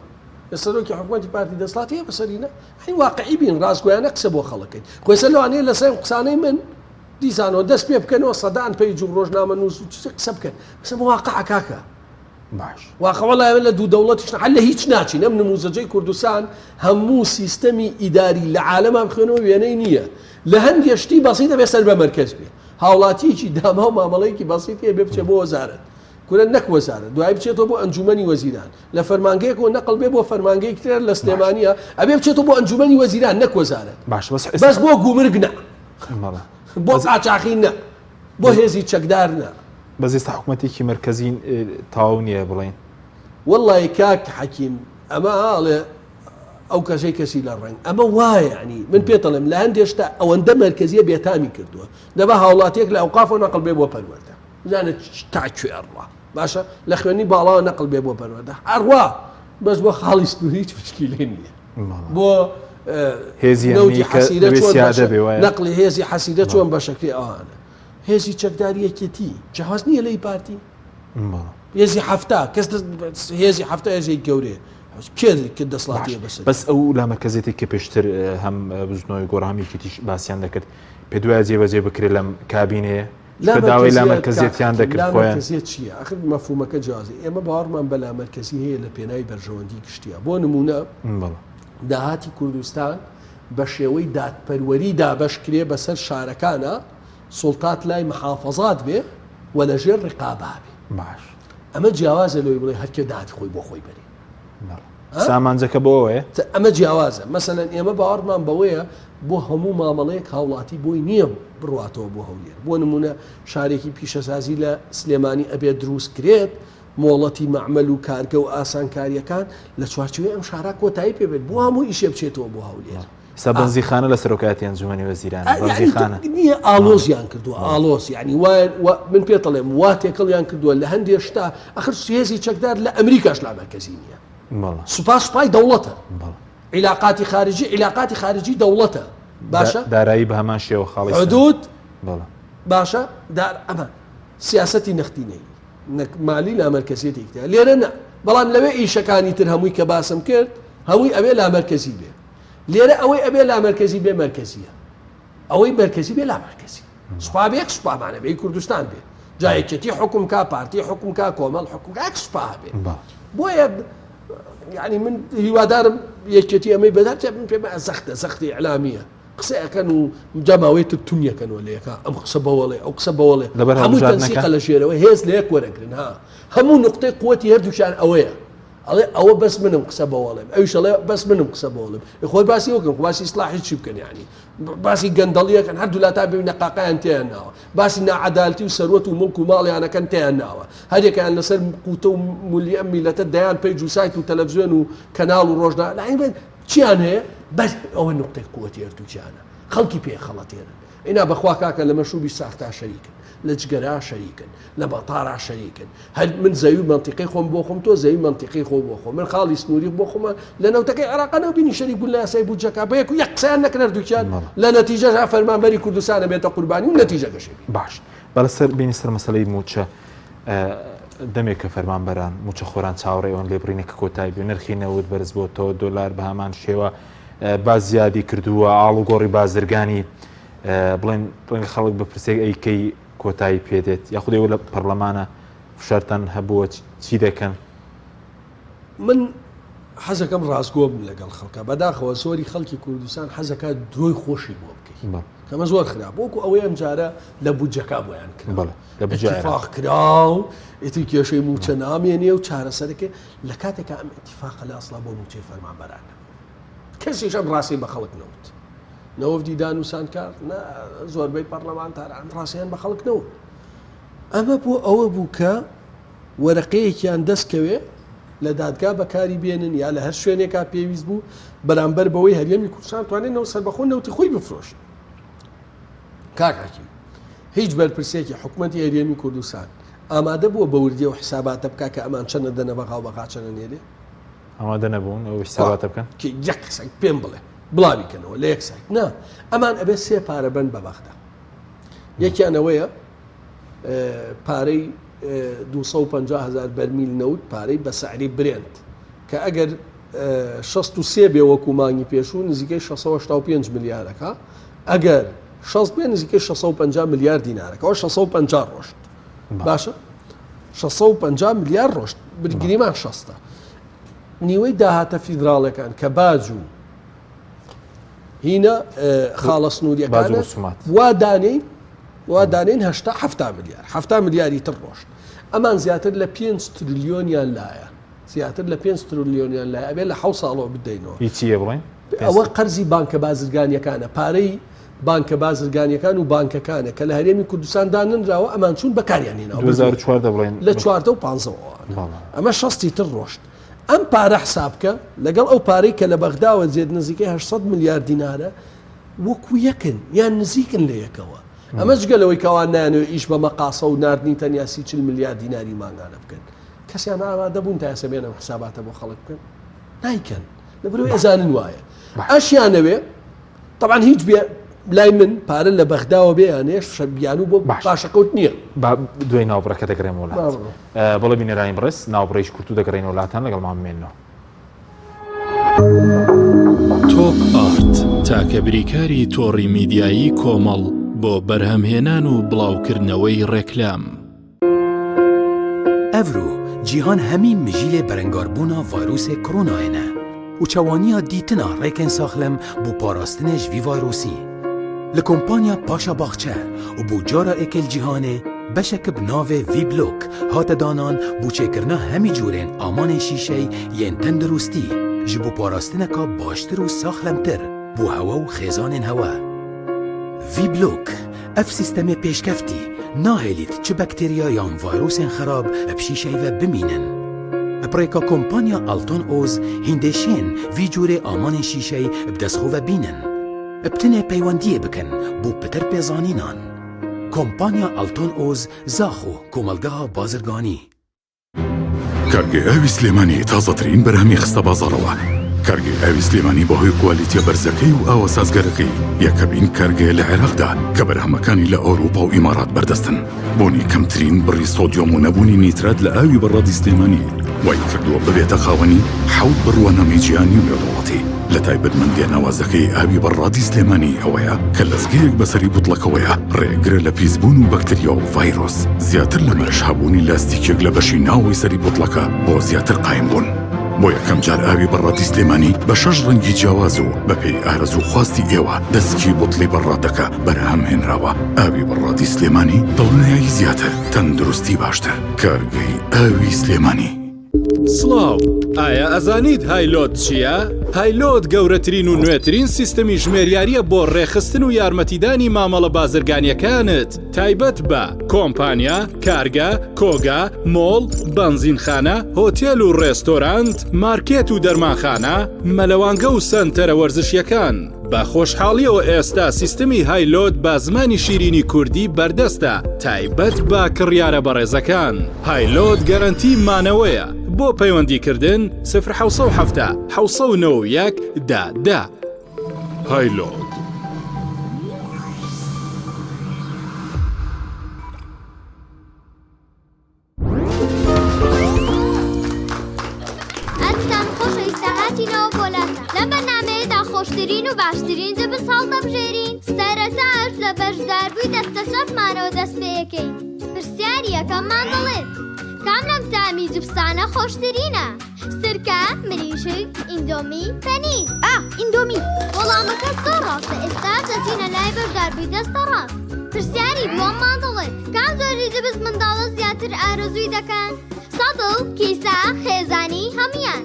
لە سەرۆکی حکوومەتی پارتی دەسڵاتی هەیە بەسەرینە هەی واقعی بین ڕاستگۆیانە قسە بۆ خەڵکەکەین خۆێسە لەوانەیە لەسەر قسانەی من دیسانەوە دەست پێ بکەنەوە سەدان page و ڕۆژنامە نووس و چی قسە بکەن قسە واقع کاکە باش واقع وەڵا ئێمە لە دوو دەوڵەتیش هەر لە هیچ ناچین ئەم نموزەجەی کوردستان هەموو سیستەمی ئیداری لە عالەما بخوێنەوە وێنەی نییە لە هەندێ شتی بەسیت ئەبێ سەر بە مەرکەز بێ هاوڵاتیەکی داما و مامەڵەیەکی بەسیت هەیە بێ بچێ بۆ وەزارەت کورە نەک وەزارەت دوایی بچێتەوە بۆ ئەنجومەنی وەزیران لە فەرمانگەیەکەوە نەقل بێ بۆ فەرمانگەیەکی تر لە سلێمانیە ئەبێ بچێتەوە بۆ ئەنجومەنی وەزیران نەک وەزارەت باش بەس بەس بۆ گومرگ نا بەڵێ بۆ قاچاخی نا بۆ هێزی چەکدار نا. بەس ئێستا حکومەتێکی مەرکەزی تەواو نییە بڵێین. وەڵی کاک حەکیم ئەمە ئاڵێ ئەو کەسەی کەسی لە ڕەنگ ئەمە وایە یعنی من پێتەڵێم لە هەندێ شتا ئەوەندە مەرکەزیە بێتامی کردووە دەبا هاوڵاتیەک لە ئەوقافەوە نەقل بێ بۆ پەروەردە بزانە تا کوێ ئەڕوا باشە لە خوێنی باڵاوە نەقل بێ بۆ پەروەردە ئەڕوا بەس بۆ خاڵی سنووری هیچ مشکیلەی نییە بۆ هێزی نەوتی ئەمنی کە حەسیرە دەبێ چۆن سیادە بەشە بێ وایە نەقلی هێزی حەسیرە چۆن بەشەکرێ ئەوانە هێزی چەکداری یەکێتی جیاواز نییە لەی پارتی بەڵێ. هێزی حەفتا کەس هێزی حەفتا هێزێکی گەورەیە کێ کە دەسڵاتی باش بەسەر بەس ئەو لامەرکەزیەتی کە پێشتر هەم بزوتنەوەی گۆڕان هەم یەکێتیش باسیان دەکرد پێ دوایە جێبەجێ بکرێت لەم کابینەیە؟ چونکە داوای لامەرکەزیەتیان دەکرد خۆیان. لامەرکەزیەت چییە؟ ئاخر مەفهومەکە جیاوازە. ئێمە باوەڕمان بە لامەرکەزی هەیە لە پێناوی بەرژەوەندی گشتییە. بۆ نموونە داهاتی کوردستان بە شێوەی دادپەروەری دابەش کرێ بەسەر شارەکانا، سوڵتات لای محافەزات بێ و لە ژێر ڕقابا بێ. باش. ئەمە جیاوازە لەوەی بڵێ هەرکێ داهاتی خۆی بۆ خۆی بەرێ. سامانجەکە بۆ ئەوەیە؟ ئەمە جیاوازە. مەسەلەن ئێمە باوەڕمان بەوەیە بۆ هەموو مامەڵەیەک هاوڵاتی بۆی نییە بڕواتەوە بۆ هەولێر. بۆ نموونە شارێکی پیشەسازی لە سلێمانی ئەبێت دروست کرێت، مۆڵەتی مەعمەل و کارگە و ئاسانکارییەکان لە چوارچێوەی ئەم شارە کۆتایی پێ بێت، بۆ هەموو ئیشێ بچێتەوە بۆ هەولێر. ئێستا بەنزیخانە لە سەرۆکایەتی ئەنجومەنی وەزیرانە، بەنزیخانە. نییە ئاڵۆزیان کردووە، ئاڵۆز یانی وا من پێت ئەڵێم وا تێکەڵیان کردووە لە هەندێ شتا، ئەخر هێزی چەکدار لە ئەمریکاش لامەرکەزی نییە. سوپا سوپای دەوڵەتە. عیلاقاتی خارجی عیلاقاتی خارجی دەوڵەتە. باشە؟ دارایی بە هەمان شێوە خاڵی حدود باشە دار ئەمە سیاسەتی نەختینەیی نەک مالی لامەرکەزیەتێکی تیا لێرە نا بەڵام لەوێ ئیشەکانی تر هەمووی کە باسم کرد هەمووی ئەوێ لامەرکەزی بێ لێرە ئەوەی ئەبێ لامەرکەزی بێ مەرکەزیە ئەوەی مەرکەزی بێ لامەرکەزی سوپا بێ یەک سوپامانە بێ کوردستان بێ جا یەکێتی حکوم کا پارتی حکوم کا کۆمەڵ حکوم کا یەک سوپا بێ بۆیە یعنی من هیوادارم یەکێتی ئەمەی بەدات من پێم زەختە زەختی ئیعلامیە قسە ئەکەن و جا ماوەی تر تونیەکەنەوە لە یەکا ئەم قسە بەوەڵێ ئەو قسە بەوەڵێ لەبەر هەموو هەڵبژاردنەکە؟ تەنسیقە لە ژێرەوە هێز لە یەک وەرەگرن ها هەموو نقطەی قوتی هەردووکیان ئەوەیە ئەڵێ ئەوە بەس منم قسە بەوەڵێم ئەویش ئەڵێ بەس منم قسە بەوەڵێم ئێ خۆی باسی وەکەن خۆ باسی ئیسلاحی چی بکەن یعنی باسی گەندەڵیەکەن هەردوو لا تا ببینە قاقایان تێیان ناوە باسی ناعەدالتی و سەروەت و مڵک و ماڵیانەکەن تێیان ناوە هەریەکەیان لەسەر قوتە و مولی ئەم میلەتە دەیان پەیج و سایت و تەلەڤزیۆن و کەناڵ و ڕۆژنامە چیان هەیە بەس ئەوە نوقتەی قوتی هەردووکیانە خەڵکی پێ خەڵەتێنن ئینا بەخوا کاکە لە مەشروبی ساختا شەریکن لە جگەرا شەریکن لە مەتارا شەریکن هەر من زەوی مەنتیقەی خۆم بۆ خۆم تۆ زەوی مەنتیقەی خۆ بۆ خۆم من خاڵی سنووری بۆ خۆمان لە نەوتەکەی عێراقا نەو بینی شەریک بوون لە یاسای بودجەکە بە یەک و یەک قسەیان نەکرد هەردووکیان لە نەتیجەشا فەرمانبەری کوردستانە بێتە قوربانی و نەتیجەکەشی بین. باش با لەسەر بینی سەر مەسەلەی مووچە دەمێکە فەرمانبەران مووچەخۆران چاوەڕێی ئەوەن لێبڕینەکە کۆتایی بێ نرخی نەوت بەرز بۆتەوە دۆلار بە هەمان شێوە باز زیادی کردووە ئاڵوگۆڕی بازرگانی بڵێن ڕەنگە خەڵک بپرسێک ئەی کەی کۆتایی پێدێت یاخود ئێوە لە پەرلەمانە فشارتان هەبووە چی دەکەن؟ من حەزەکەم ڕاستگۆ بم لەگەڵ خەڵکە بەداخەوە زۆری خەڵکی کوردستان حەزەکە درۆی خۆشی بۆ بکەی کەمە زۆر خراپ وەکو ئەوەی ئەم جارە لە بودجەکە بۆیان کرا اتفاق کرا و ئیتر کێشەی موچە نامێنێ و چارەسەرەکە لە کاتێکا ئەم اتفاقە لە ئەسڵا بۆ موچەی فەرمانبەران نەبوو کەسیش ئەم ڕاستی بە خەڵک نەوت نەوەفدی دانوسانکار نە زۆربەی پەرلەمانتاران ڕاستیان بە خەڵک نەوت ئەمە بۆ ئەوە بوو کە وەرەقەیەکیان دەست کەوێ لە دادگا بەکاری بێنن یا لە هەر شوێنێکا پێویست بوو بەرامبەر بەوەی هەرێمی کوردستان توانێت نەوت سەربەخۆ نەوتی خۆی بفرۆشێ کاک حەکیم هیچ بەرپرسێکی حکومەتی هەرێمی کوردستان ئامادە بووە بە وردی ئەو حساباتە بکا کە ئەمان چەنە دەنە بەغا و بەغا چەنە نێرێ؟ ئامادە نەبوون ئەو حساباتە بکەن؟ یەک قسەک پێم بڵێ بڵاوی کەنەوە لە یەک سایت نا ئەمان ئەبێ سێ پارە بەن بە بەغدا یەکیان ئەوەیە پارەی 250 هزار بەرمیل نەوت پارەی بە سعری برێنت کە ئەگەر 63 بێ وەکو مانگی پێشوو نزیکەی 685 ملیارەکە ئەگەر 60 بێ نزیکەی 650 ملیار دینارەکەەوە 650 ڕۆشت باشە 650 ملیار ڕۆشت برگریمان شەستە نیوەی داهاتە فیدراڵەکان کە باج و هینە خاڵە سنووریەکان وا دانێین وا دانێن هەشتا هەفتا ملیار هەفتا ملیاری تر ڕۆشت ئەمان زیاتر لە 5 تریلیۆنیان لایە زیاتر لە 5 تریلیۆنیان لای ئەبێ لە حە ساڵەوە بدەینەوە هیچیە بڵێن ئەوە قەرزی بانکە بازرگانیەکانە پارەی بانکە بازرگانیەکان و بانکەکانە کە لە هەرێمی کوردستان داننراوە ئەمان چوون بەکاریان هێناوە 2014 بڵێن لە چواردە و پانزەوە ئەمە شەستی تر ڕۆشت ئەم پارە حساب بکە لەگەڵ ئەو پارەی کە لە بەغداوە جێت نزیکەی 800 ملیار دینارە وەکو یەکن یان نزیکن لە یەکەوە ئەمە جگە لەوەی کەوان نانەوە ئیش بە مەقاسە و ناردنی تەنیا سی چل ملیار دیناری مانگانە بکەن کەسیان ئامادە بوون تا ئێستا بێنەم حساباتە بۆ خەڵک بکەن نایکەن لەبەرئەوەی ئەزانن وایە ئەشیانەوێ طبعا هیچ بێ لای من پارە لە بەغداوە بێ یانێش بیانوو بۆ پاشەکەوت نییە. با دوای ناوبڕەکە دەگەڕێمەوە لات. بەڵێ بینەرانی بەڕێز ناوبڕێکی کورت و دەگەڕێینەوە لاتان لەگەڵمان بمێننەوە. تۆپ ئارت، تاکە بریکاری تۆڕی میدیایی کۆمەڵ. بۆ بەرهەمهێنان و بڵاوکردنەوەی ڕێکلام. ئەڤرۆ جیهان هەمی مژیلێ بەرەنگاربوونا ڤایرۆسێ کرۆنایێ نە و چەوانییا دیتنا ڕێکێن ساخلم بۆ پاراستنێ ژ ڤی ڤایرۆسی لە کۆمپانیا پاشا باخچە و بۆ جارا ئێکێ ل جیهانێ بەشەک ب ناڤێ ڤی بلۆک هاتە دانان بۆ چێکرنا هەمی جورێن ئامانێن شیشەی یێن تەندروستی ژ بۆ پاراستنەکا باشتر و ساخلمتر بۆ هەوە و خێزانێن هەوە. ڤی بلۆک ئەڤ سیستەمێ پێشکەفتی ناهێلیت چ بەکتریا یان ڤایرۆسێن خەراب ب شیشەی ڤە بمینن. ب ڕێکا کۆمپانیا ئەڵتۆن ئۆز هیندێ شێن ڤی جورێ ئامانێن شیشەی ب دەس خۆ ڤە بینن. ب تنێ پەیوەندیێ بکەن بۆ پتر پێزانینان. کۆمپانیا ئەڵتۆن ئۆز زاخۆ کۆمەڵگەها بازرگانی. کارگەی ئاوی سلێمانی تازەترین بەرهەمی خستە بازاڕەوە. کارگەی ئاوی سلێمانی بەهۆی کوالیتیە بەرزەکەی و ئاوە سازگەرەکەی یەکەمین کارگەیە لە عێراقدا کە بەرهەمەکانی لە ئەوروپا و ئیمارات بەردەستن. بوونی کەمترین بڕی سۆدیۆم و نەبوونی نیترات لە ئاوی بەڕادی سلێمانی وای کردووە ببێتە خاوەنی حەوت بڕوانامەی جیهانی و نێودەوڵەتی. لە تایبەتمەندیە ناوازەکەی ئاوی بەڕادی سلێمانی ئەوەیە کە لەزگەیەک بەسەری بوتڵەکەوەیە ڕێگرە لە پیسبوون و بەکتریا و ڤایرۆس، زیاتر لەمەش هەبوونی لاستیکێک لە بەشی ناوەوەی سەری بوتڵەکە بۆ زیاتر قایم بوون. بۆ یەکەم جار ئاوی بەڕادی سلێمانی بە شەش ڕەنگی جیاواز و بەپێی ئارەزوو خواستی ئێوە دەسکی بوتڵی بەڕادەکە بەرهەم هێنراوە. ئاوی بەڕادی سلێمانی دڵنیایی زیاتر، تەندروستی باشتر. کارگەی ئاوی سلێمانی. سڵاو، ئایا ئەزانیت هایلۆت چییە؟ هایلۆت گەورەترین و نوێترین سیستەمی ژمێریارییە بۆ ڕێکخستن و یارمەتیدانی مامەڵە بازرگانییەکانت تایبەت بە، کۆمپانیا، کارگە، کۆگا، مۆڵ، بەنزینخانە، هۆتێل و ڕێستۆرانت، مارکێت و دەرمانخانە، مەلەوانگە و سەنتەرە وەرزشییەکان. بە خۆشحاڵیەوە ئێستا سیستمی هایلۆت بە زمانی شیرینی کوردی بەردەستە تایبەت بە کڕیارە بەڕێزەکان. هایلۆت گەرەنتی مانەوەیە. بۆ پەیوەندی کردن سفر 770 791 دە دە. هایلۆت. ئازیزان خۆشەویستە هاتینەوە بۆ لاتان لەم بەرنامەیەدا خۆشترین و باشترین جبس هەڵدەبژێرین سەرەتاش لە بەشداربووی دەستە چەپمانەوە دەست پێ ئەکەین پرسیاری یەکەممان دەڵێت کام لەم تامی جبسانە خۆشترینە سرکە، مریشک، ئیندۆمی، پەنیر. ئا، ئیندۆمی. وەڵامەکە زۆر ڕاستە، ئێستاش دەچینە لای بەشداربووی دەستە ڕاست. پرسیاری دووەممان دەڵێت، کام جۆری جبس منداڵە زیاتر ئارەزووی دەکەن؟ سەتڵ، کیسە، خێزانی، هەموویان.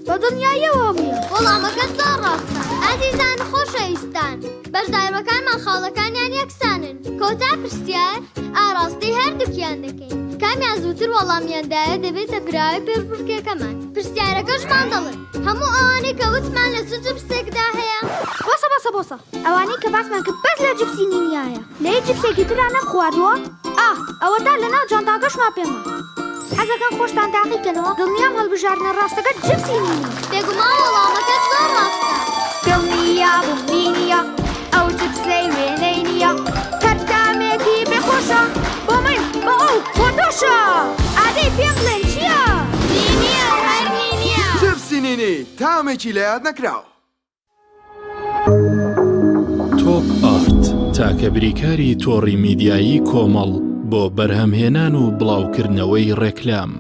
بە دڵنیاییەوە هەموویان. وەڵامەکە زۆر ڕاستە. ئازیزان و خۆشەویستان، بەشداربەکانمان خاڵەکانیان یەکسانن. کۆتا پرسیار ئاڕاستەی هەردووکیان دەکەین. کامیان زووتر وەڵامیان دایە دەبێتە براوەی پێشبڕکێکەمان. پرسیارەکەشمان دەڵێت، هەموو ئەوانەی کە وتمان لە چ جپسێکدا هەیە؟ بۆسە بۆسە بۆسە ئەوانەی کە باسمان کرد بەس لە جپسی نینیایە لە هیچ جپسێکی ترا نەمخواردووە ئاه ئەوەتا لەناو جانتاکەشما پێمە حەزەکەن خۆشتان تاقی کەنەوە دڵنیام هەڵبژاردنە ڕاستەکە جپسی نینی. بێگومان وەڵامەکەت زۆر ڕاستە. دڵنیابووم نینیە ئەو جپسەی وێنەی نییە هەر تامێکی بێ خۆشە بۆ من بۆ ئەو بۆ تۆشە ئادەی پێم بڵێن چییە؟ نینیە و هەر نینیە. جپسی نینی تامێکی لەیاد نەکراو. تۆپ ئارت تاکە بریکاری تۆڕی میدیایی کۆمەڵ بۆ بەرهەمهێنان و بڵاوکردنەوەی ڕێکلام.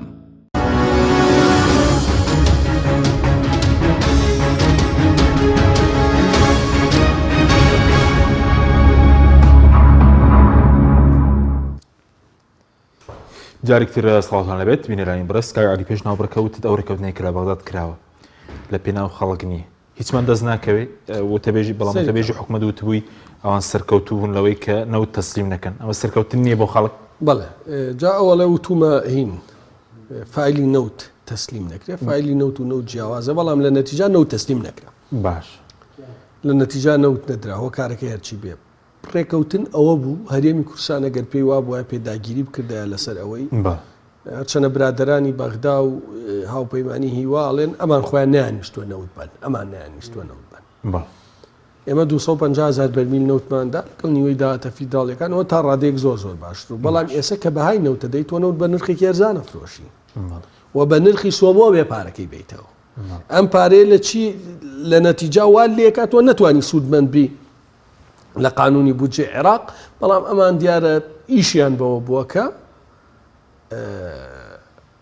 جارێک تر سڵاوتان لەبێت بینەرانی بەڕێز کاک عەلی پێش ناوبڕکە وتت ئەو ڕێککەوتنەی کە لە بەغداد کراوە لە پێناو خەڵک نییە هیچمان دەست ناکەوێت وتەبێژی بەڵام وتەبێژی حکومەت وتبووی ئەوان سەرکەوتوو بوون لەوەی کە نەوت تەسلیم نەکەن ئەمە سەرکەوتن نییە بۆ خەڵک بەڵێ جا ئەوەڵێ وتومە هین فایلی نەوت تەسلیم نەکرێت فایلی نەوت و نەوت جیاوازە بەڵام لە نەتیجا نەوت تەسلیم نەکرا باش لە نەتیجا نەوت نەدرا هۆکارەکەی هەرچی بێ ڕێکەوتن ئەوە بوو هەرێمی کوردستان ئەگەر پێی وابوایە پێداگیری بکردایە لەسەر ئەوەی هەرچەنە برادەرانی بەغدا و هاوپەیمانی هیوا ئەڵێن ئەمان خۆیان نەیانویستووە نەوت بەن ئەمان نەیانویستووە نەوت بەن ئێمە 250 هزار بەرمیل نەوتماندا لەگەڵ نیوەی داهاتە فیدراڵیەکانەوە تا ڕادەیەک زۆر زۆر باشتر و بەڵام ئێستا کە بەهای نەوتە دەی تۆ نەوت بە نرخێکی ئەرزانە فرۆشی و بە نرخی سۆمۆ بێ پارەکەی بیتەوە ئەم پارەیە لە چی لە نەتیجا وا لێکات تۆ نەتوانی سوودمەند بی. لە قانونی بودجەی عێراق، بەڵام ئەمان دیارە ئیشیان بەوە بووە کە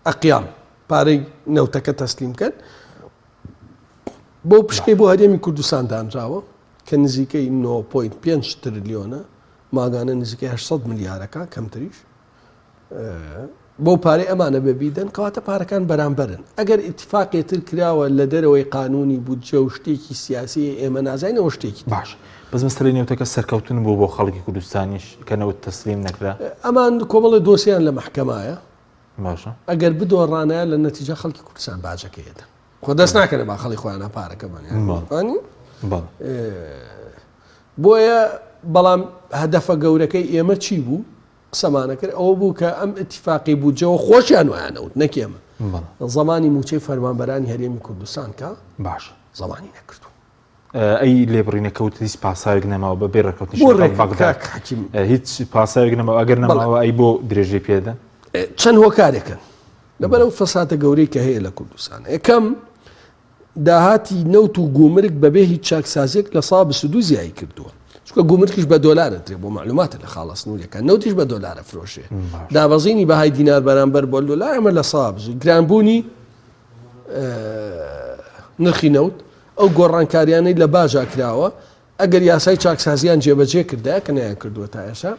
ئەقیام پارەی نەوتەکە تەسلیم بکەن بەو پشکەی بۆ هەرێمی کوردستان دانراوە کە نزیکەی 9.5 ترلیۆنە ماگانە نزیکەی 800 ملیارەکە کەمتریش بەو پارەی ئەمانە بێ بیدەن کەواتە پارەکان بەرامبەرن ئەگەر ئیتفاقێ تر کراوە لە دەرەوەی قانونی بودجە و شتێکی سیاسی ئێمە نازانین ئەوە شتێکی تر. باش بەس مەسەلەی نەوتەکە سەرکەوتن بوو بۆ خەڵکی کوردستانیش کە نەوت تەسلیم نەکرا؟ ئەمان کۆمەڵێ دۆسیان لە مەحکەمایە باشە ئەگەر بدۆڕانایە لە نەتیجە خەڵکی کوردستان باجەکەی ئەدەن خۆ دەست ناکەنە باخەڵی خۆیانە پارەکە بەن یانی بەڵێ بۆیە بەڵام هەدەفە گەورەکەی ئێمە چی بوو؟ قسەمانە کرد ئەوە بوو کە ئەم ئیتیفاقی بودجەوە خۆشیان وایان ئەوت نەک ئێمە زمانی موچەی فەرمانبەرانی هەرێمی کوردستان کە باش زمانی نەکردو ئەی لێبڕینەکە وت هیچ پاساوێک نەماوە بە بێ ڕێککەوتنی بۆ لەگەڵ ڕێک بەغدا کاک حەکیم هیچ پاساوێک نەماوە ئەگەر نەماوە ئەی بۆ درێژەی پێدەن چەند هۆکارێکن لەبەر ئەو فەساتە گەورەی کە هەیە لە کوردستان یەکەم داهاتی نەوت و گومرگ بەبێ هیچ چاکسازیەک لە سا 22 زیایی کردووە چونکە گومرکیش بە دۆلار ئەدرێ بۆ معلوماتە لە خاڵە سنووریەکان نەوتیش بە دۆلار ئەفرۆشێ دابەزینی بەهای دینار بەرامبەر بۆ دۆلار ئەمە لە سا بزوو گرانبوونی نرخی نەوت ئەو گۆڕانکاریانەی لە باجا کراوە ئەگەر یاسای چاکسازیان جێبەجێ کردایە کە نەیان کردووە تا ئێستا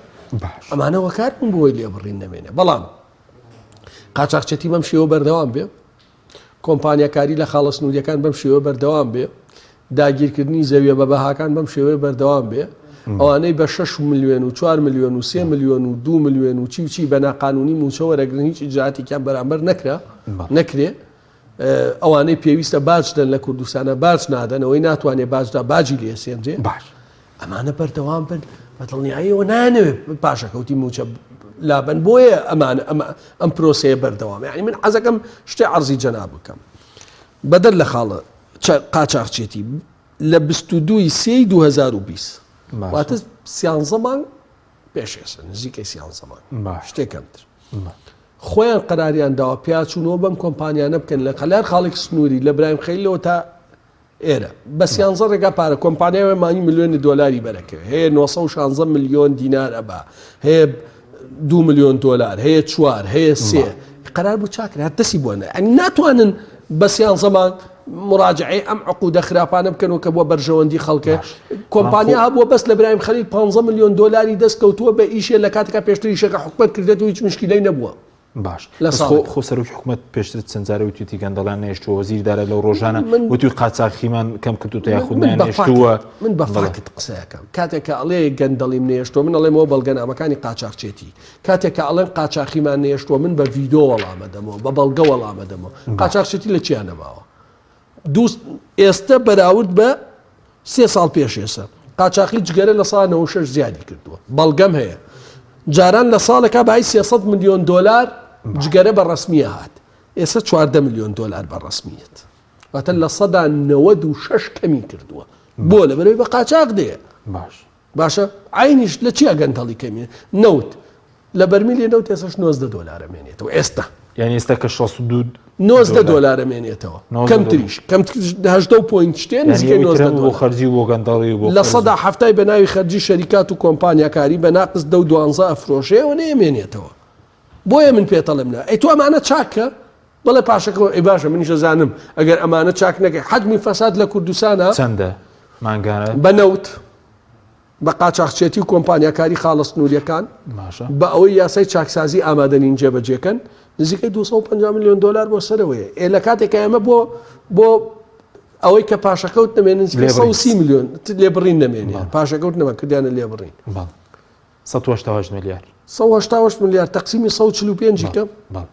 ئەمانە وەکار بوون بۆی لێبڕین نەمێنێ بەڵام قاچاخچێتی بەم شێوە بەردەوام بێ کۆمپانیاکاری لە خاڵە سنووریەکان بەم شێوە بەردەوام بێ، داگیرکردنی زەویە بە بەهاکان بەم شێوەیە بەردەوام بێ، ئەوانەی بە شەش ملیۆن و چوار ملیۆن و سێ ملیۆن و دوو ملیۆن و چی و چی بە ناقانونی مووچە وەرەگرن هیچ ئیجراتێکیان بەرامبەر نەکرا نەکرێ ئەوانەی پێویستە باج دەن لە کوردستانە باج نادەن ئەوەی ناتوانێ باجدا باجی لێسێنرێ باش ئەمانە بەردەوام بن بە دڵنیاییەوە نایانەوێت پاشەکەوتی مووچە لابەن بۆیە ئەمانە ئەمە ئەم پرۆسەیە بەردەوام یعنی من حەزەکەم شتێ عەرزی جەناب بکەم بەدەر لە خاڵە قاچاخچێتی لە 22 سێی 2020 واتە سیانزە مانگ پێش ئێستا نزیکەی سیانزە مانگ شتێک کەمتر خۆیان قەراریان داوە پیاچوونەوە بەم کۆمپانیانە بکەن لە قەلار خاڵێک سنووری لە برایم خەیلەوە تا ئێرە بە سیانزە ڕێگا پارە کۆمپانیای مانگی ملیۆنی دۆلاری بەرەکەوێ هەیە 916 ملیۆن دینار ئەبا هەیە دو ملیۆن دۆلار هەیە چوار هەیە سێ قرار بوو چاکرا هەر دەسی بۆ نە ئەنی ناتوانن بە سیانزە مانگ مراجعەی ئەم عقودە خراپانە بکەن و کە بۆ بەرژەوەندی خەڵکە کۆمپانیا هەبووە بەس لە برایم خەلیل 15 ملیۆن دۆلاری دەست کەوتووە بە ئیشێ لە کاتێکا پێشتر ئیشەکە حکومەت کردێت و هیچ مشکیلەی نەبووە باش لە بەس خۆ ساڵێک. خۆ سەرۆکی حکومەت پێشتر چەند جارە وتویەتی گەندەڵیان نەهێشتووە وەزیری دارایی لەو ڕۆژانە من وتوی قاچاخیمان کەم کردووتە من یاخود من بە نەیانهێشتووە فاکت من بە بەڵێ فاکت قسە ئەکەم کاتێک کە ئەڵێ گەندەڵیم نەهێشتووە من ئەڵێمەوە بەڵگەنامەکانی قاچاخچێتی کاتێک کە ئەڵێن قاچاخیمان نەهێشتووە من بە ڤیدۆ وەڵام ئەدەمەوە بە بەڵگە وەڵام ئەدەمەوە باش قاچاخچێتی لە چیا نەماوە دوو ئێستە بەراورد بە سێ ساڵ پێش ئێستا قاچاخی جگەرە لە سا 96 زیادی کردووە بەڵگەم هەیە جاران لە ساڵێکا بای 300 ملیۆن دۆلار جگەرە بە ڕسمیە هات ئێستا 14 ملیۆن دۆلار بە ڕسمیەت واتە لە سەدا 96 کەمی کردووە بۆ لە بەرەوەی بە قاچاق دێ باش باشە عەینیش لە چیا گەندەڵی کەمی نەوت لە بەرمیلی نەوت ئێستاش 19 دۆلار ئەمێنێتەوە ئێستا یعنی ئێستا کە 62 19 دۆلار ئەمێنێتەوە کەمتریش کەمتریش هەژدە و point شتێ نزیکەی 19 بۆ خەرجی بۆ گەندەڵی بۆ لە سەدا حەفتای بە ناوی خەرجی شەریکات و کۆمپانیاکاری بە ناقس دە و دوانزە ئەفرۆشێ و نەیەمێنێتەوە بۆیە من پێتەڵێم نا ئەی تۆ ئەمانە چاکە بەڵێ پاشەکەوە ئەی باشە منیش ئەزانم ئەگەر ئەمانە چاک نەکەی حەجمی فەساد لە کوردستانا چەندە مانگانە؟ بە نەوت بە قاچاخچێتی و کۆمپانیاکاری خاڵە سنووریەکان باشە بە ئەوەی یاسای چاکسازی ئامادە نین جێبەجێکەن نزیکەی 250 میلیۆن دۆلار بۆ سەرەوەیە ئێ لە کاتێک ئێمە بۆ بۆ ئەوەی کە پاشەکەوت نەمێنن نزیکەی لێبڕین. 130 میلیۆن لێبڕین نەمێنێ پاشەکەوت نەما کردیانە لێبڕین بەڵێ 188 ملیار 188 ملیار تەقسیمی 145 کە بەڵێ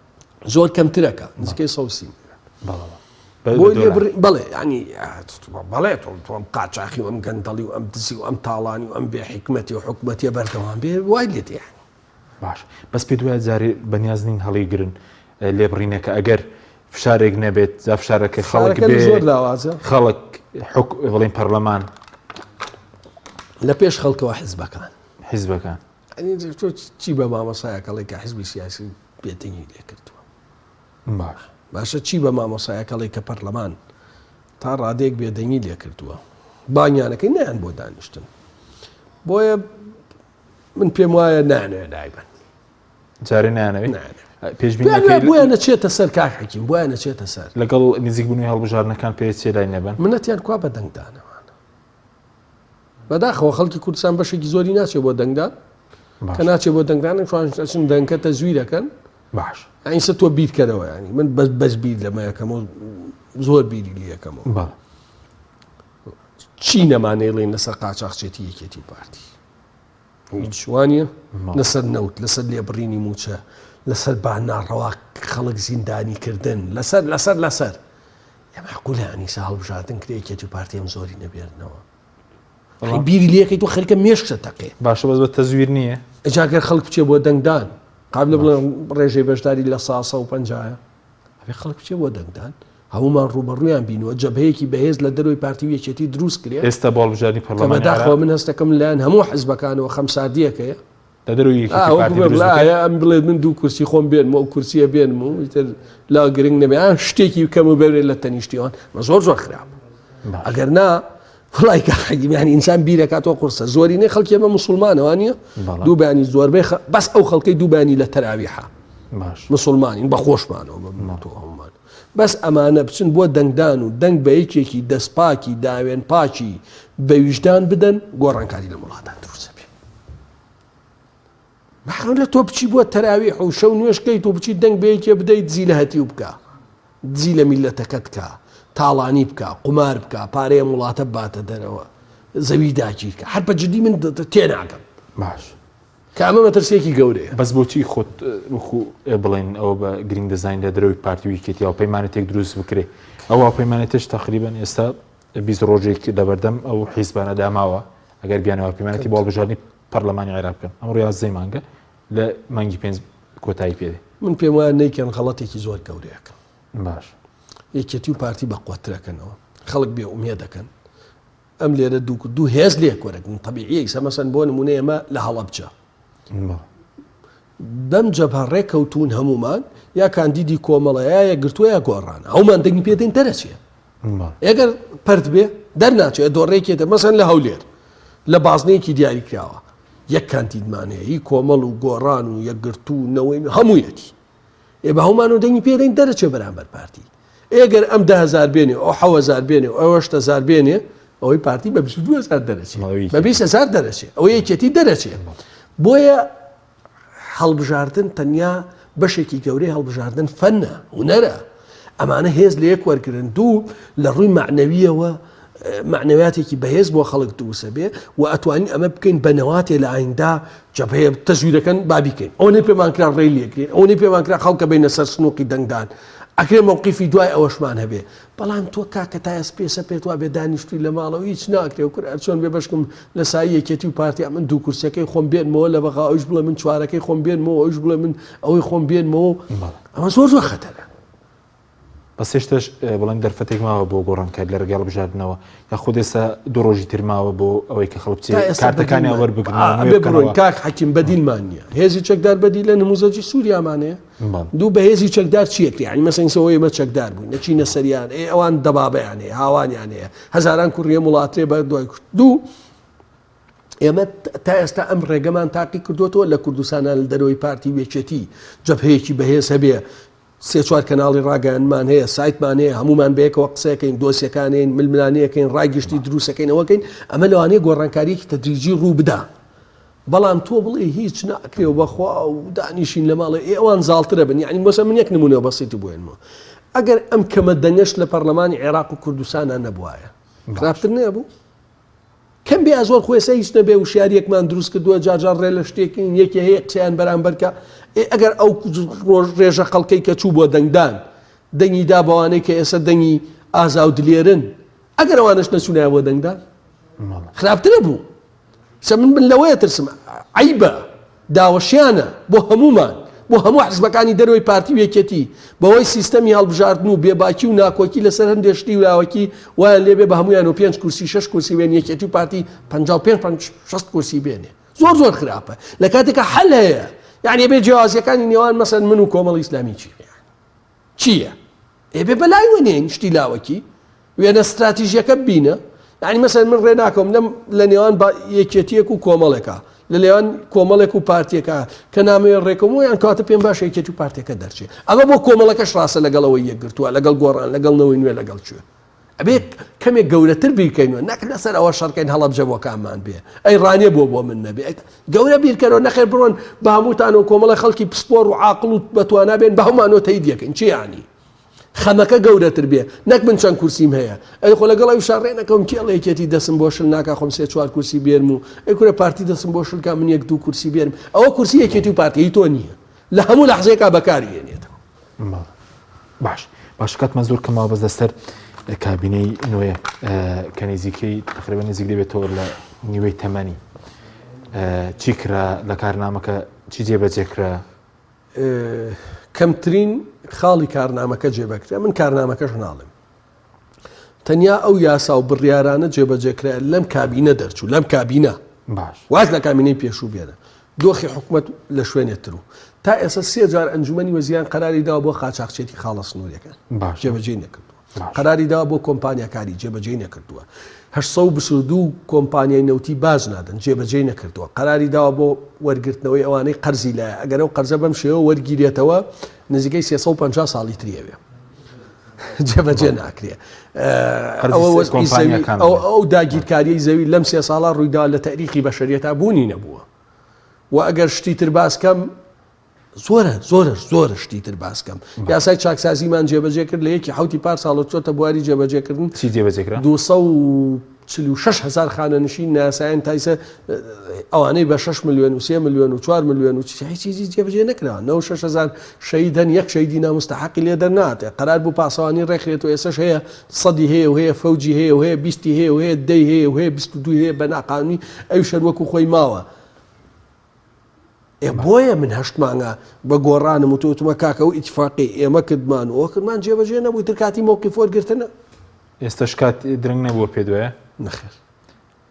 زۆر کەمترەکە نزیکەی 130 بەڵێ بۆی لێ بڕی بەڵێ ینی بەڵێ تۆ تۆم قاچاخی و ئەم گەندەڵی و ئەم دزی و ئەم تاڵانی و ئەم بێ حکمەتی و حکومەتیە بەردەوام بێ وای لێ دێ باش بەس پێ دوای جارێ بەنیاز نین هەڵیگرن لێبڕینەکە ئەگەر فشارێک نەبێت جا فشارەکە خەڵک فشارەکە بێ زۆر لاوازە. خەڵک حک بڵێن پەرلەمان لە پێش خەڵکەوە حزبەکان حزبەکان یعنی تۆ چی بە مامۆسایەک ئەڵێی کە حزبی سیاسی بێدەنگی لێ کردووە باش باشە چی بە مامۆسایەک ئەڵێی کە پەرلەمان تا ڕادەیەک بێدەنگی لێ کردووە بانگیانەکەی نایان بۆ دانیشتن. بۆیە من پێم وایە نانەوێ لای بن. جارێ نانەوێ؟ پێشبینی بۆیان نەچێتە سەر کاک حەکیم بۆیان نەچێتە سەر. لەگەڵ نزیکبوونەوەی هەڵبژاردنەکان پێ چێ لای نەبن؟ منەتیان کوا بە دەنگدانەوانە؟ بەداخەوە خەڵکی کوردستان بەشێکی زۆری ناچێ بۆ دەنگدان کە ناچێ بۆ دەنگدان ئەچن دەنگکە تەزویرەکەن باش ئەینسە تۆ بیرکەرەوە ینی من بەس بەس بیر لەمە یەکەمەوە زۆر بیری لەکەمەوە چی نەمانەیڵێن لەسەر قاچاخچێتی یەکێتی و پارتی هیچ وانە لەسەر نەوت لەسەر لێبڕینی موچە لەسەر با ناڕەوا خەڵک زیندانی کردن لەسەر لەسەر لەسەر معقولە ئەنیسا هەڵبژاردن کرێ یەکێتی و پارتی ئەم زۆری نەبێنەوە بیری لەکەی تۆ خەریکە مێشکە تەقێ باشە بەس بە تەزویر نییە ئەجا گەر خەڵک بچێ بۆ دەنگدان قابلە بڵێن ڕێژەی بەشداری لە ساسە و پەنجایە ئەبێ خەڵک بچێ بۆ دەنگدان هەمومان ڕوبەڕویان بینەوە جەبهەیەکی بەهێز لە دەرەوەی پارتی و یەکێتی دروست کرێ ئێستا بۆ هەڵبژاردنی پەرلەمانی بەداخەوە من هەستەکەم لایەن هەموو حزبەکانەوە خەمساردیەکەیە لە دەرەوەی یەکێتی پارتی دروست بکرێ ئەم بڵێت من دوو کورسی خۆم بێنم و ئەو کورسیە بێنم و ئیتر لا گرنگ نەبێ ئا شتێکی بکەم و بەرێ لە تەنیشتیوان مە زۆر زۆر خراپ ئەگەر نا وڵای کاک حەکیم یانی ئینسان بیرەکاتەوە قورسە زۆرینەی خەڵکی ئێمە مسلمانەوە نییە دوو بەیانی زۆربەی بەس ئەو خەڵکەی دوو بەیانی لە تەراویحە مسلمانین بە خۆشمانەوە بە تۆ هەمومان بەس ئەمانە بچن بۆ دەنگدان و دەنگ بە یەکێکی دەستپاکی داوێن پاکی بە ویژدان بدەن گۆڕانکاری لە وڵاتان دروست بێ مەحرەم لە تۆ بچی بۆ تەراویح و شەو نوێژ کەیت و بچی دەنگ بە یەکێ بدەیت دزی لە هەتیو بکا دزی لە میلەتەکەت کا تاڵانی بکا قومار بکا پارەی ئەم وڵاتە بباتە دەرەوە زەوی داگیر کە هەر بە جدی من تێناگەم باش کە ئەمە مەترسیەکی گەورەیە. بەس بۆچی خۆت وەکو بڵێن ئەوە بە گرنگ دەزانین لە دەرەوەی پارتی و یەکێتی هاوپەیمانێتێک دروست بکرێ ئەو هاوپەیمانێتەش تەقریبەن ئێستا 20 ڕۆژێک لەبەردەم ئەو حیزبانەدا ماوە ئەگەر بیانەوە هاوپەیمانێتی بۆ هەڵبژاردنی پەرلەمانی عێراق بکەن ئەمڕۆ یازدەی مانگە لە مانگی پێنج کۆتایی پێ دێ. من پێم وایە نەیکەن غەڵەتێکی زۆر گەورەیەکەن. باش. یەکێتی و پارتی بەقوەترەکەنەوە خەڵک بێ ئومێد دەکەن ئەم لێرە دوو دوو هێز لێک وەرەگرن تەبیعیە ئیسە مەسەن بۆ نمونە ئێمە لە هەڵەبجە بەم جەبهە ڕێکەوتون هەمومان یا کاندیدی کۆمەڵە یا یەکگرتووە یا گۆڕانە هەمومان دەنگی پێدەین دەرەچێ ئەگەر پەرت بێ دەرناچێت دۆڕێکێتە مەسەن لە هەولێر لە بازنەیەکی دیاریکراوە یەک کاندیدمان هەیە هی کۆمەڵ و گۆڕان و یەکگرتوو و نەوەی هەموویەتی ئێ بە هەمومان و دەنگی پێدەین دەرەچێ بەرامبەر پارتی ئێگەر ئەم دههزار بێنێ ئەو حهزار بێنێ و ئەوەش هزار بێنێ ئەوەی پارتی بە 22هزار دەرەچێ بە 20هزار دەرەچێ ئەوە یەکێتی دەرەچێ بۆیە هەڵبژاردن تەنیا بەشێکی گەورەی هەڵبژاردن فەنە، هونەرە. ئەمانە هێز لە یەک وەرگرن. دوو، لە ڕووی مەعنەوییەوە مەعنەویاتێکی بەهێز بۆ خەڵک دروستە بێ و ئەتوانین ئەمە بکەین بە نەواتێ لە ئایندا جەبهەیە تەزویرەکەن با بیکەین ئەوەنەی پێمان کرا ڕێی لێگرین ئەوەنەی پێمان کرا خەڵکە بینە سەر سنوقی دەنگدان ئەکرێ مەوقیفی دوای ئەوەشمان هەبێ بەڵام تۆ کاکە تا ئێس پێسە پێت وابێ دانیشتوی لە ماڵەوە هیچ ناکرێ و کورە هەرچۆن بێ بەشکم لە سایەی یەکێتی و پارتی ئەمن دوو کورسیەکەی خۆم بێنمەوە لە بەغا ئەویش بڵێ من چوارەکەی خۆم بێنمەوە ئەویش بڵێ من ئەوەی خۆم بێنمەوە ئەمە زۆر زۆر خەتەرە. بەس هێشتاش بڵێن دەرفەتێک ماوە بۆ گۆڕانکاری لە ڕێگای هەڵبژاردنەوە یاخود ئێستا دوو ڕۆژی تر ماوە بۆ ئەوەی کە خەڵک بچێت کارتەکانیان وەربگرن ئەبێ بڕۆین کاک حەکیم بەدیلمان نییە هێزی چەکدار بەدیلە نموزەجی سووریامان هەیە دوو بەهێزی چەکدار چیەکرێ یانی مەسەن سەوە ئێمە چەکدار بووین نەچینە سەریان ئێ ئەوان دەبابەیان هەیە هاوانیان هەیە هەزاران کوڕیە وڵاتێ بە دوای کوشت دوو ئێمە تا ئێستا ئەم ڕێگەمان تاقی کردوێتەوە لە کوردستانە لە دەرەوەی پارتی وێچێتی جەبهەیەکی بەهێز هەبێ سێ چوار کەناڵی ڕاگەیاندمان هەیە سایتمان هەیە هەمومان بەیەکەوە قسەکەین دۆسیەکانین ململانەکەین ڕای گشتی دروستەکەینەوەکەین ئەمە لەوانەیە گۆڕانکاریەکی تەدریجی ڕوو بدا بەڵام تۆ بڵێ هیچ ناکرێ و بەخوا و دانیشین لە ماڵێ ئێ ئەوان زاڵترە بن یعنی مەسە من یەک نمونە بەسیتی بۆێنمەوە ئەگەر ئەم کەمە دەنگەش لە پەرلەمانی عێراق و کوردستانە نەبوایە خراپتر نەبوو کەم بێ زۆر خۆێسە هیچ نەبێ وشیاریەکمان دروست کردووە جارجار ڕێ لە شتێکین یەکێ هەیە قسەیان بەرامبەرکە ئێ ئەگەر ئەو ڕۆژ ڕێژە خەڵکەی کە چوو بۆ دەنگدان دەنگی دا بەوانەی کە ئێستا دەنگی ئازا و دلێرن ئەگەر ئەوانش نەچوونایە بۆ دەنگدان خراپترە بوو سە من من لەوەیە ترسم عەیبە داوەشیانە بۆ هەموومان بۆ هەموو حزبەکانی دەرەوەی پارتی و یەکێتی بەوەی سیستەمی هەڵبژاردن و بێباکی و ناکۆکی لەسەر هەندێ شتی لاوەکی وایان لێبێ بە هەمویان و پێنج کورسی شەش کورسی بێن یەکێتی و پارتی 55 پێنج شەست کورسی بێنێ زۆر زۆر خراپە لە کاتێکە حەل هەیە یعنی بێ جیاوازیەکانی نێوان مەسەن من و کۆمەڵی ئیسلامی چی چییە؟ ئێ بێ بەلای وەنێین شتی لاوەکی وێنە ستراتیژیەکە ببینە. یعنی مەسەن من ڕێ ناکەم لەم لە نێوان یەکێتیەک و کۆمەڵێکە لە نێوان کۆمەڵێک و پارتیەکە کە نامەوێ ڕێکەوم و یان کەواتە پێم باشە یەکێتی و پارتیەکە دەرچێ ئەمە بۆ کۆمەڵەکەش ڕاستە لەگەڵ ئەوەی یەکگرتووە لەگەڵ گۆڕان لەگەڵ نەوەی نوێ لەگەڵ کوێ ئەبێ کەمێک گەورەتر بیرکەینەوە نەک لەسەر ئەوە شەڕکەین هەڵەبجە بۆ کاممان بێ ئەی ڕانیە بۆ بۆ من نەبێ گەورە بیرکەرەوە نەخێر بڕۆن بە هەمووتان و کۆمەڵە خەڵکی پسپۆر و عاقڵ و بەتوانا بێن بە هەمووانەوە تەید یەکەین چی یانی خەمەکە گەورەتر بێ نەک من چەند کورسیم هەیە ئەی خۆ لەگەڵ ئەویشا ڕێ نەکەوم کێڵ یەکێتی دەسم بۆ شل ناکا خۆم سێ چوار کورسی بێرم و ئەی کورە پارتی دەسم بۆ شل کا من یەک دوو کورسی بێرم ئەوە کورسی یەکێتی و پارتی هی تۆ نییە لە هەموو لەحزەیەکا بەکاری هێنێتەوە. باش باش کاتمان زۆر کەماوە بەس لەسەر کابینەی نوێ کە نزیکەی تقریبا نزیک دەبێتەوە لە نیوەی تەمەنی چی کرا لە کارنامەکە چی جێبەجێ کرا؟ کەمترین خاڵی کارنامەکە جێبەکرێ من کارنامەکەش ناڵێم تەنیا ئەو یاسا و بڕیارانە جێبەجێکرا لەم کابینە دەرچوو لەم کابینە باش واز لە کابینەی پێشوو بێنە دۆخی حکومەت لە شوێنێت تر و تا ئێستا سێ جار ئەنجومەنی وەزیران قەراری داوە بۆ قاچاخچێتی خاڵە سنووریەکان باش جێبەجێی نەکردووە قەراری داوە بۆ کۆمپانیاکانی جێبەجێی نەکردووە. 822 کۆمپانیای نەوتی باج نادەن، جێبەجێی نەکردووە. قەراری داوە بۆ وەرگرتنەوەی ئەوانەی قەرزی لایە، ئەگەر ئەو قەرزە بەم شێوە وەرگیرێتەوە نزیکەی 350 ساڵی تری ئەوێ. جێبەجێ ناکرێ. ئەو داگیرکاریی زەوی لەم سێ ساڵە ڕوویداوە لە تەریخی بەشەریەتا بوونی نەبووە. و ئەگەر شتی تر باس کەم زۆرە زۆرە زۆرە شتی تر باس کەم یاسای چاکسازیمان جێبەجێ کرد لە یەکی حوتی پار ساڵە چۆتە بواری جێبەجێکردن چی جێبەجێکرا 246 هزار خانەنشین ناسایان تایسە ئەوانەی بە 6 میلیۆن و 3 میلیۆن و 4 میلیۆن و هیچ چیزی جێبەجێ نەکرا 96 هزار شەهید هەن یەک شەهیدی نامستەحەقی لێ دەرناتێ قەرار بوو پاسەوانی ڕێکخرێت و ئێسەش هەیە سەدی هەیە و هەیە فەوجی هەیە و هەیە بیستی هەیە و هەیە دەی هەیە و هەیە 22 هەیە بە ناقانونی ئەویش هەر وەکو خۆی ماوە ئێ بۆیە من هەشت مانگە بە گۆڕانم وتوە وتمە کاکە ئەو ئیتفاقەی ئێمە کردمان و ئەوە کردمان جێبەجێ نەبوو ئیتر کاتی مەوقیف وەرگرتنە. ئێستەش کات درەنگ نەبووە پێت وایە؟ نەخێر.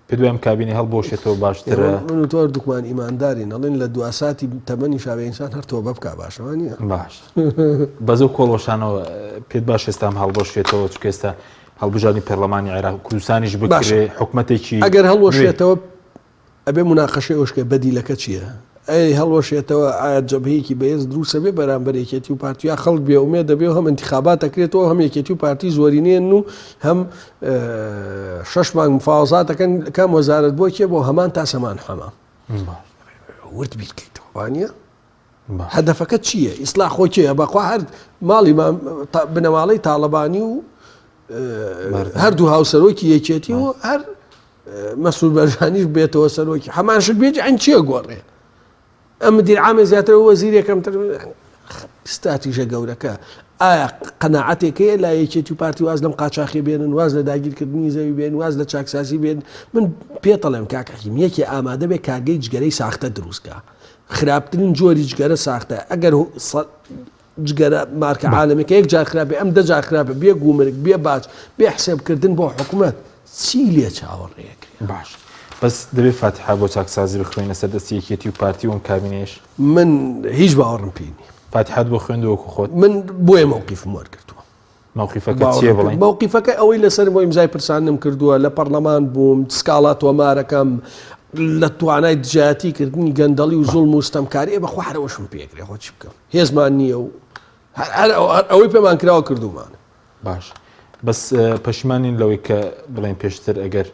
پێت وایە ئەم کابینەی هەڵبوەشێتەوە باشترە؟ من و تۆ هەردووکمان ئیماندارین ئەڵێن لە دوا ساتی تەمەنیشا بێ ئینسان هەر تۆبە بکا باشە وا نییە؟ باش بەس ئەو کۆڵوەشانەوە پێت باش ئێستا ئەم هەڵبوەشێتەوە چونکە ئێستا هەڵبژاردنی پەرلەمانی عێراق کوردستانیش بکرێ حکومەتێکی ئەگەر هەڵوەشێتەوە ئەبێ موناقەشەی ئەوەش بکەی بەدیلەکە چیە؟ ئەی هەڵوەشێتەوە ئایا جەبهەیەکی بەهێز دروست ئەبێ بەرامبەر یەکێتی و پارتی یا خەڵک بێ ئومێد دەبێ و هەم ئینتیخابات ئەکرێتەوە هەم یەکێتی و پارتی زۆرینەیەن و هەم شەش مانگ مفاوەزات ئەکەن کام وەزارەت بۆ کێ بۆ هەمان تاس هەمان حەمام ورد بیرکەیتەوە وانیە؟ هەدەفەکە چییە؟ ئیسلاح خۆ کێیە؟ بەخوا هەر ماڵی بنەماڵەی تاڵەبانی و هەردوو هاوسەرۆکی یەکێتی و هەر مەسرور بەرزانیش بێتەوە سەرۆکی هەمان شت بێت ئەن چیە گۆڕێ ئەم مدیر عامێ زیاتر وەزیرێکم تر ستراتیژە گەورەکە ئایا قەناعەتێک هەیە لا یەکێتی و پارتی واز لەم قاچاخی بێنن واز لە داگیرکردنی زەوی بێن واز لە چاکسازی بێن من پێتەڵێم کاک حەکیم یەکێ ئامادە بێ کارگەی جگەرەی ساختە دروستکە خراپترین جۆری جگەرە ساختە ئەگەر جگەرە مارکە عالەمیەکە یەک جار خراپ بێ ئەم دە جار خراپ بێ بێ گومرگ بێ باج بێ حسێب کردن بۆ حکومەت چی لێ چاوەڕێ ئەکرێ؟ باش بەس دەبێ فاتیحە بۆ چاکسازی بخوێنە سەر دەستی یەکێتی و پارتی و ئەم کابینەیەش؟ من هیچ باوەڕم پێی نییە. فاتیحەت بۆ خوێندووە وەکو خۆت؟ من بۆیە مەوقیفم وەرگرتووە. مەوقیفەکە چییە بڵێین؟ مەوقیفەکە ئەوەی لەسەر بۆ ئیمزای پرساندنم کردووە، لە پەڕلەمان بووم، سکاڵا تۆمارەکەم، لە توانای دژایەتی کردنی گەندەڵی و زوڵم و ستەمکاری، ئێ بەخوا هەر ئەوەشم پێکرێ خۆ چی بکەم؟ هێزمان نییە و هەر ئەوەی پێمان کراوە کردوومانە. باش بەس پەشیمان نین لەوەی کە بڵێن پێشتر ئەگەر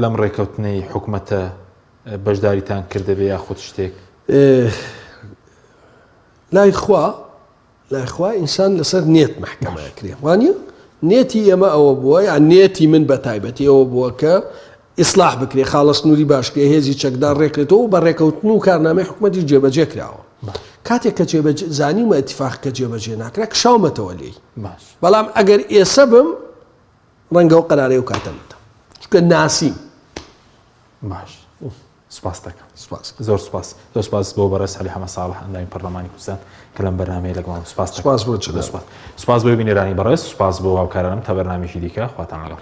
لەم ڕێکەوتنەی حکومەتە بەشداریتان کردبێ یاخود شتێک؟ لای خوا لای خوا ئینسان لەسەر نێت مەحکەمە ئەکرێ وانە نێتی ئێمە ئەوە بووە یان نێتی من بە تایبەتی ئەوە بووە کە ئیسلاح بکرێ خاڵە سنووری باشکرێ هێزی چەکدار ڕێکرێتەوە و بە ڕێکەوتن و کارنامەی حکوومەتی جێبەجێ کراوە کاتێک کە جێبەجێ زانیومە ئیتفاق کە جێبەجێ ناکرا کشاومەتەوە لێی بەڵام ئەگەر ئێسە بم ڕەنگە ئەو قەرارەی ئەو کاتە نەدەم چونکە ناسیم باش سپاست دەکەم. سپاس. زۆر سپاس. زۆر سپاس بۆ بەڕێز عەلی حەمە ساڵح ئەندامی پەرلەمانی کوردستان کە لەم بەرنامەیە لەگەڵمان بوو. سپاست دەکەم. سپاس بۆ جەنابت. زۆر سپاس. سپاس بۆ بینەرانی بەڕێز، سپاس بۆ هاوکارانم تا بەرنامەیەکی دیکە خواتان لەگەڵ.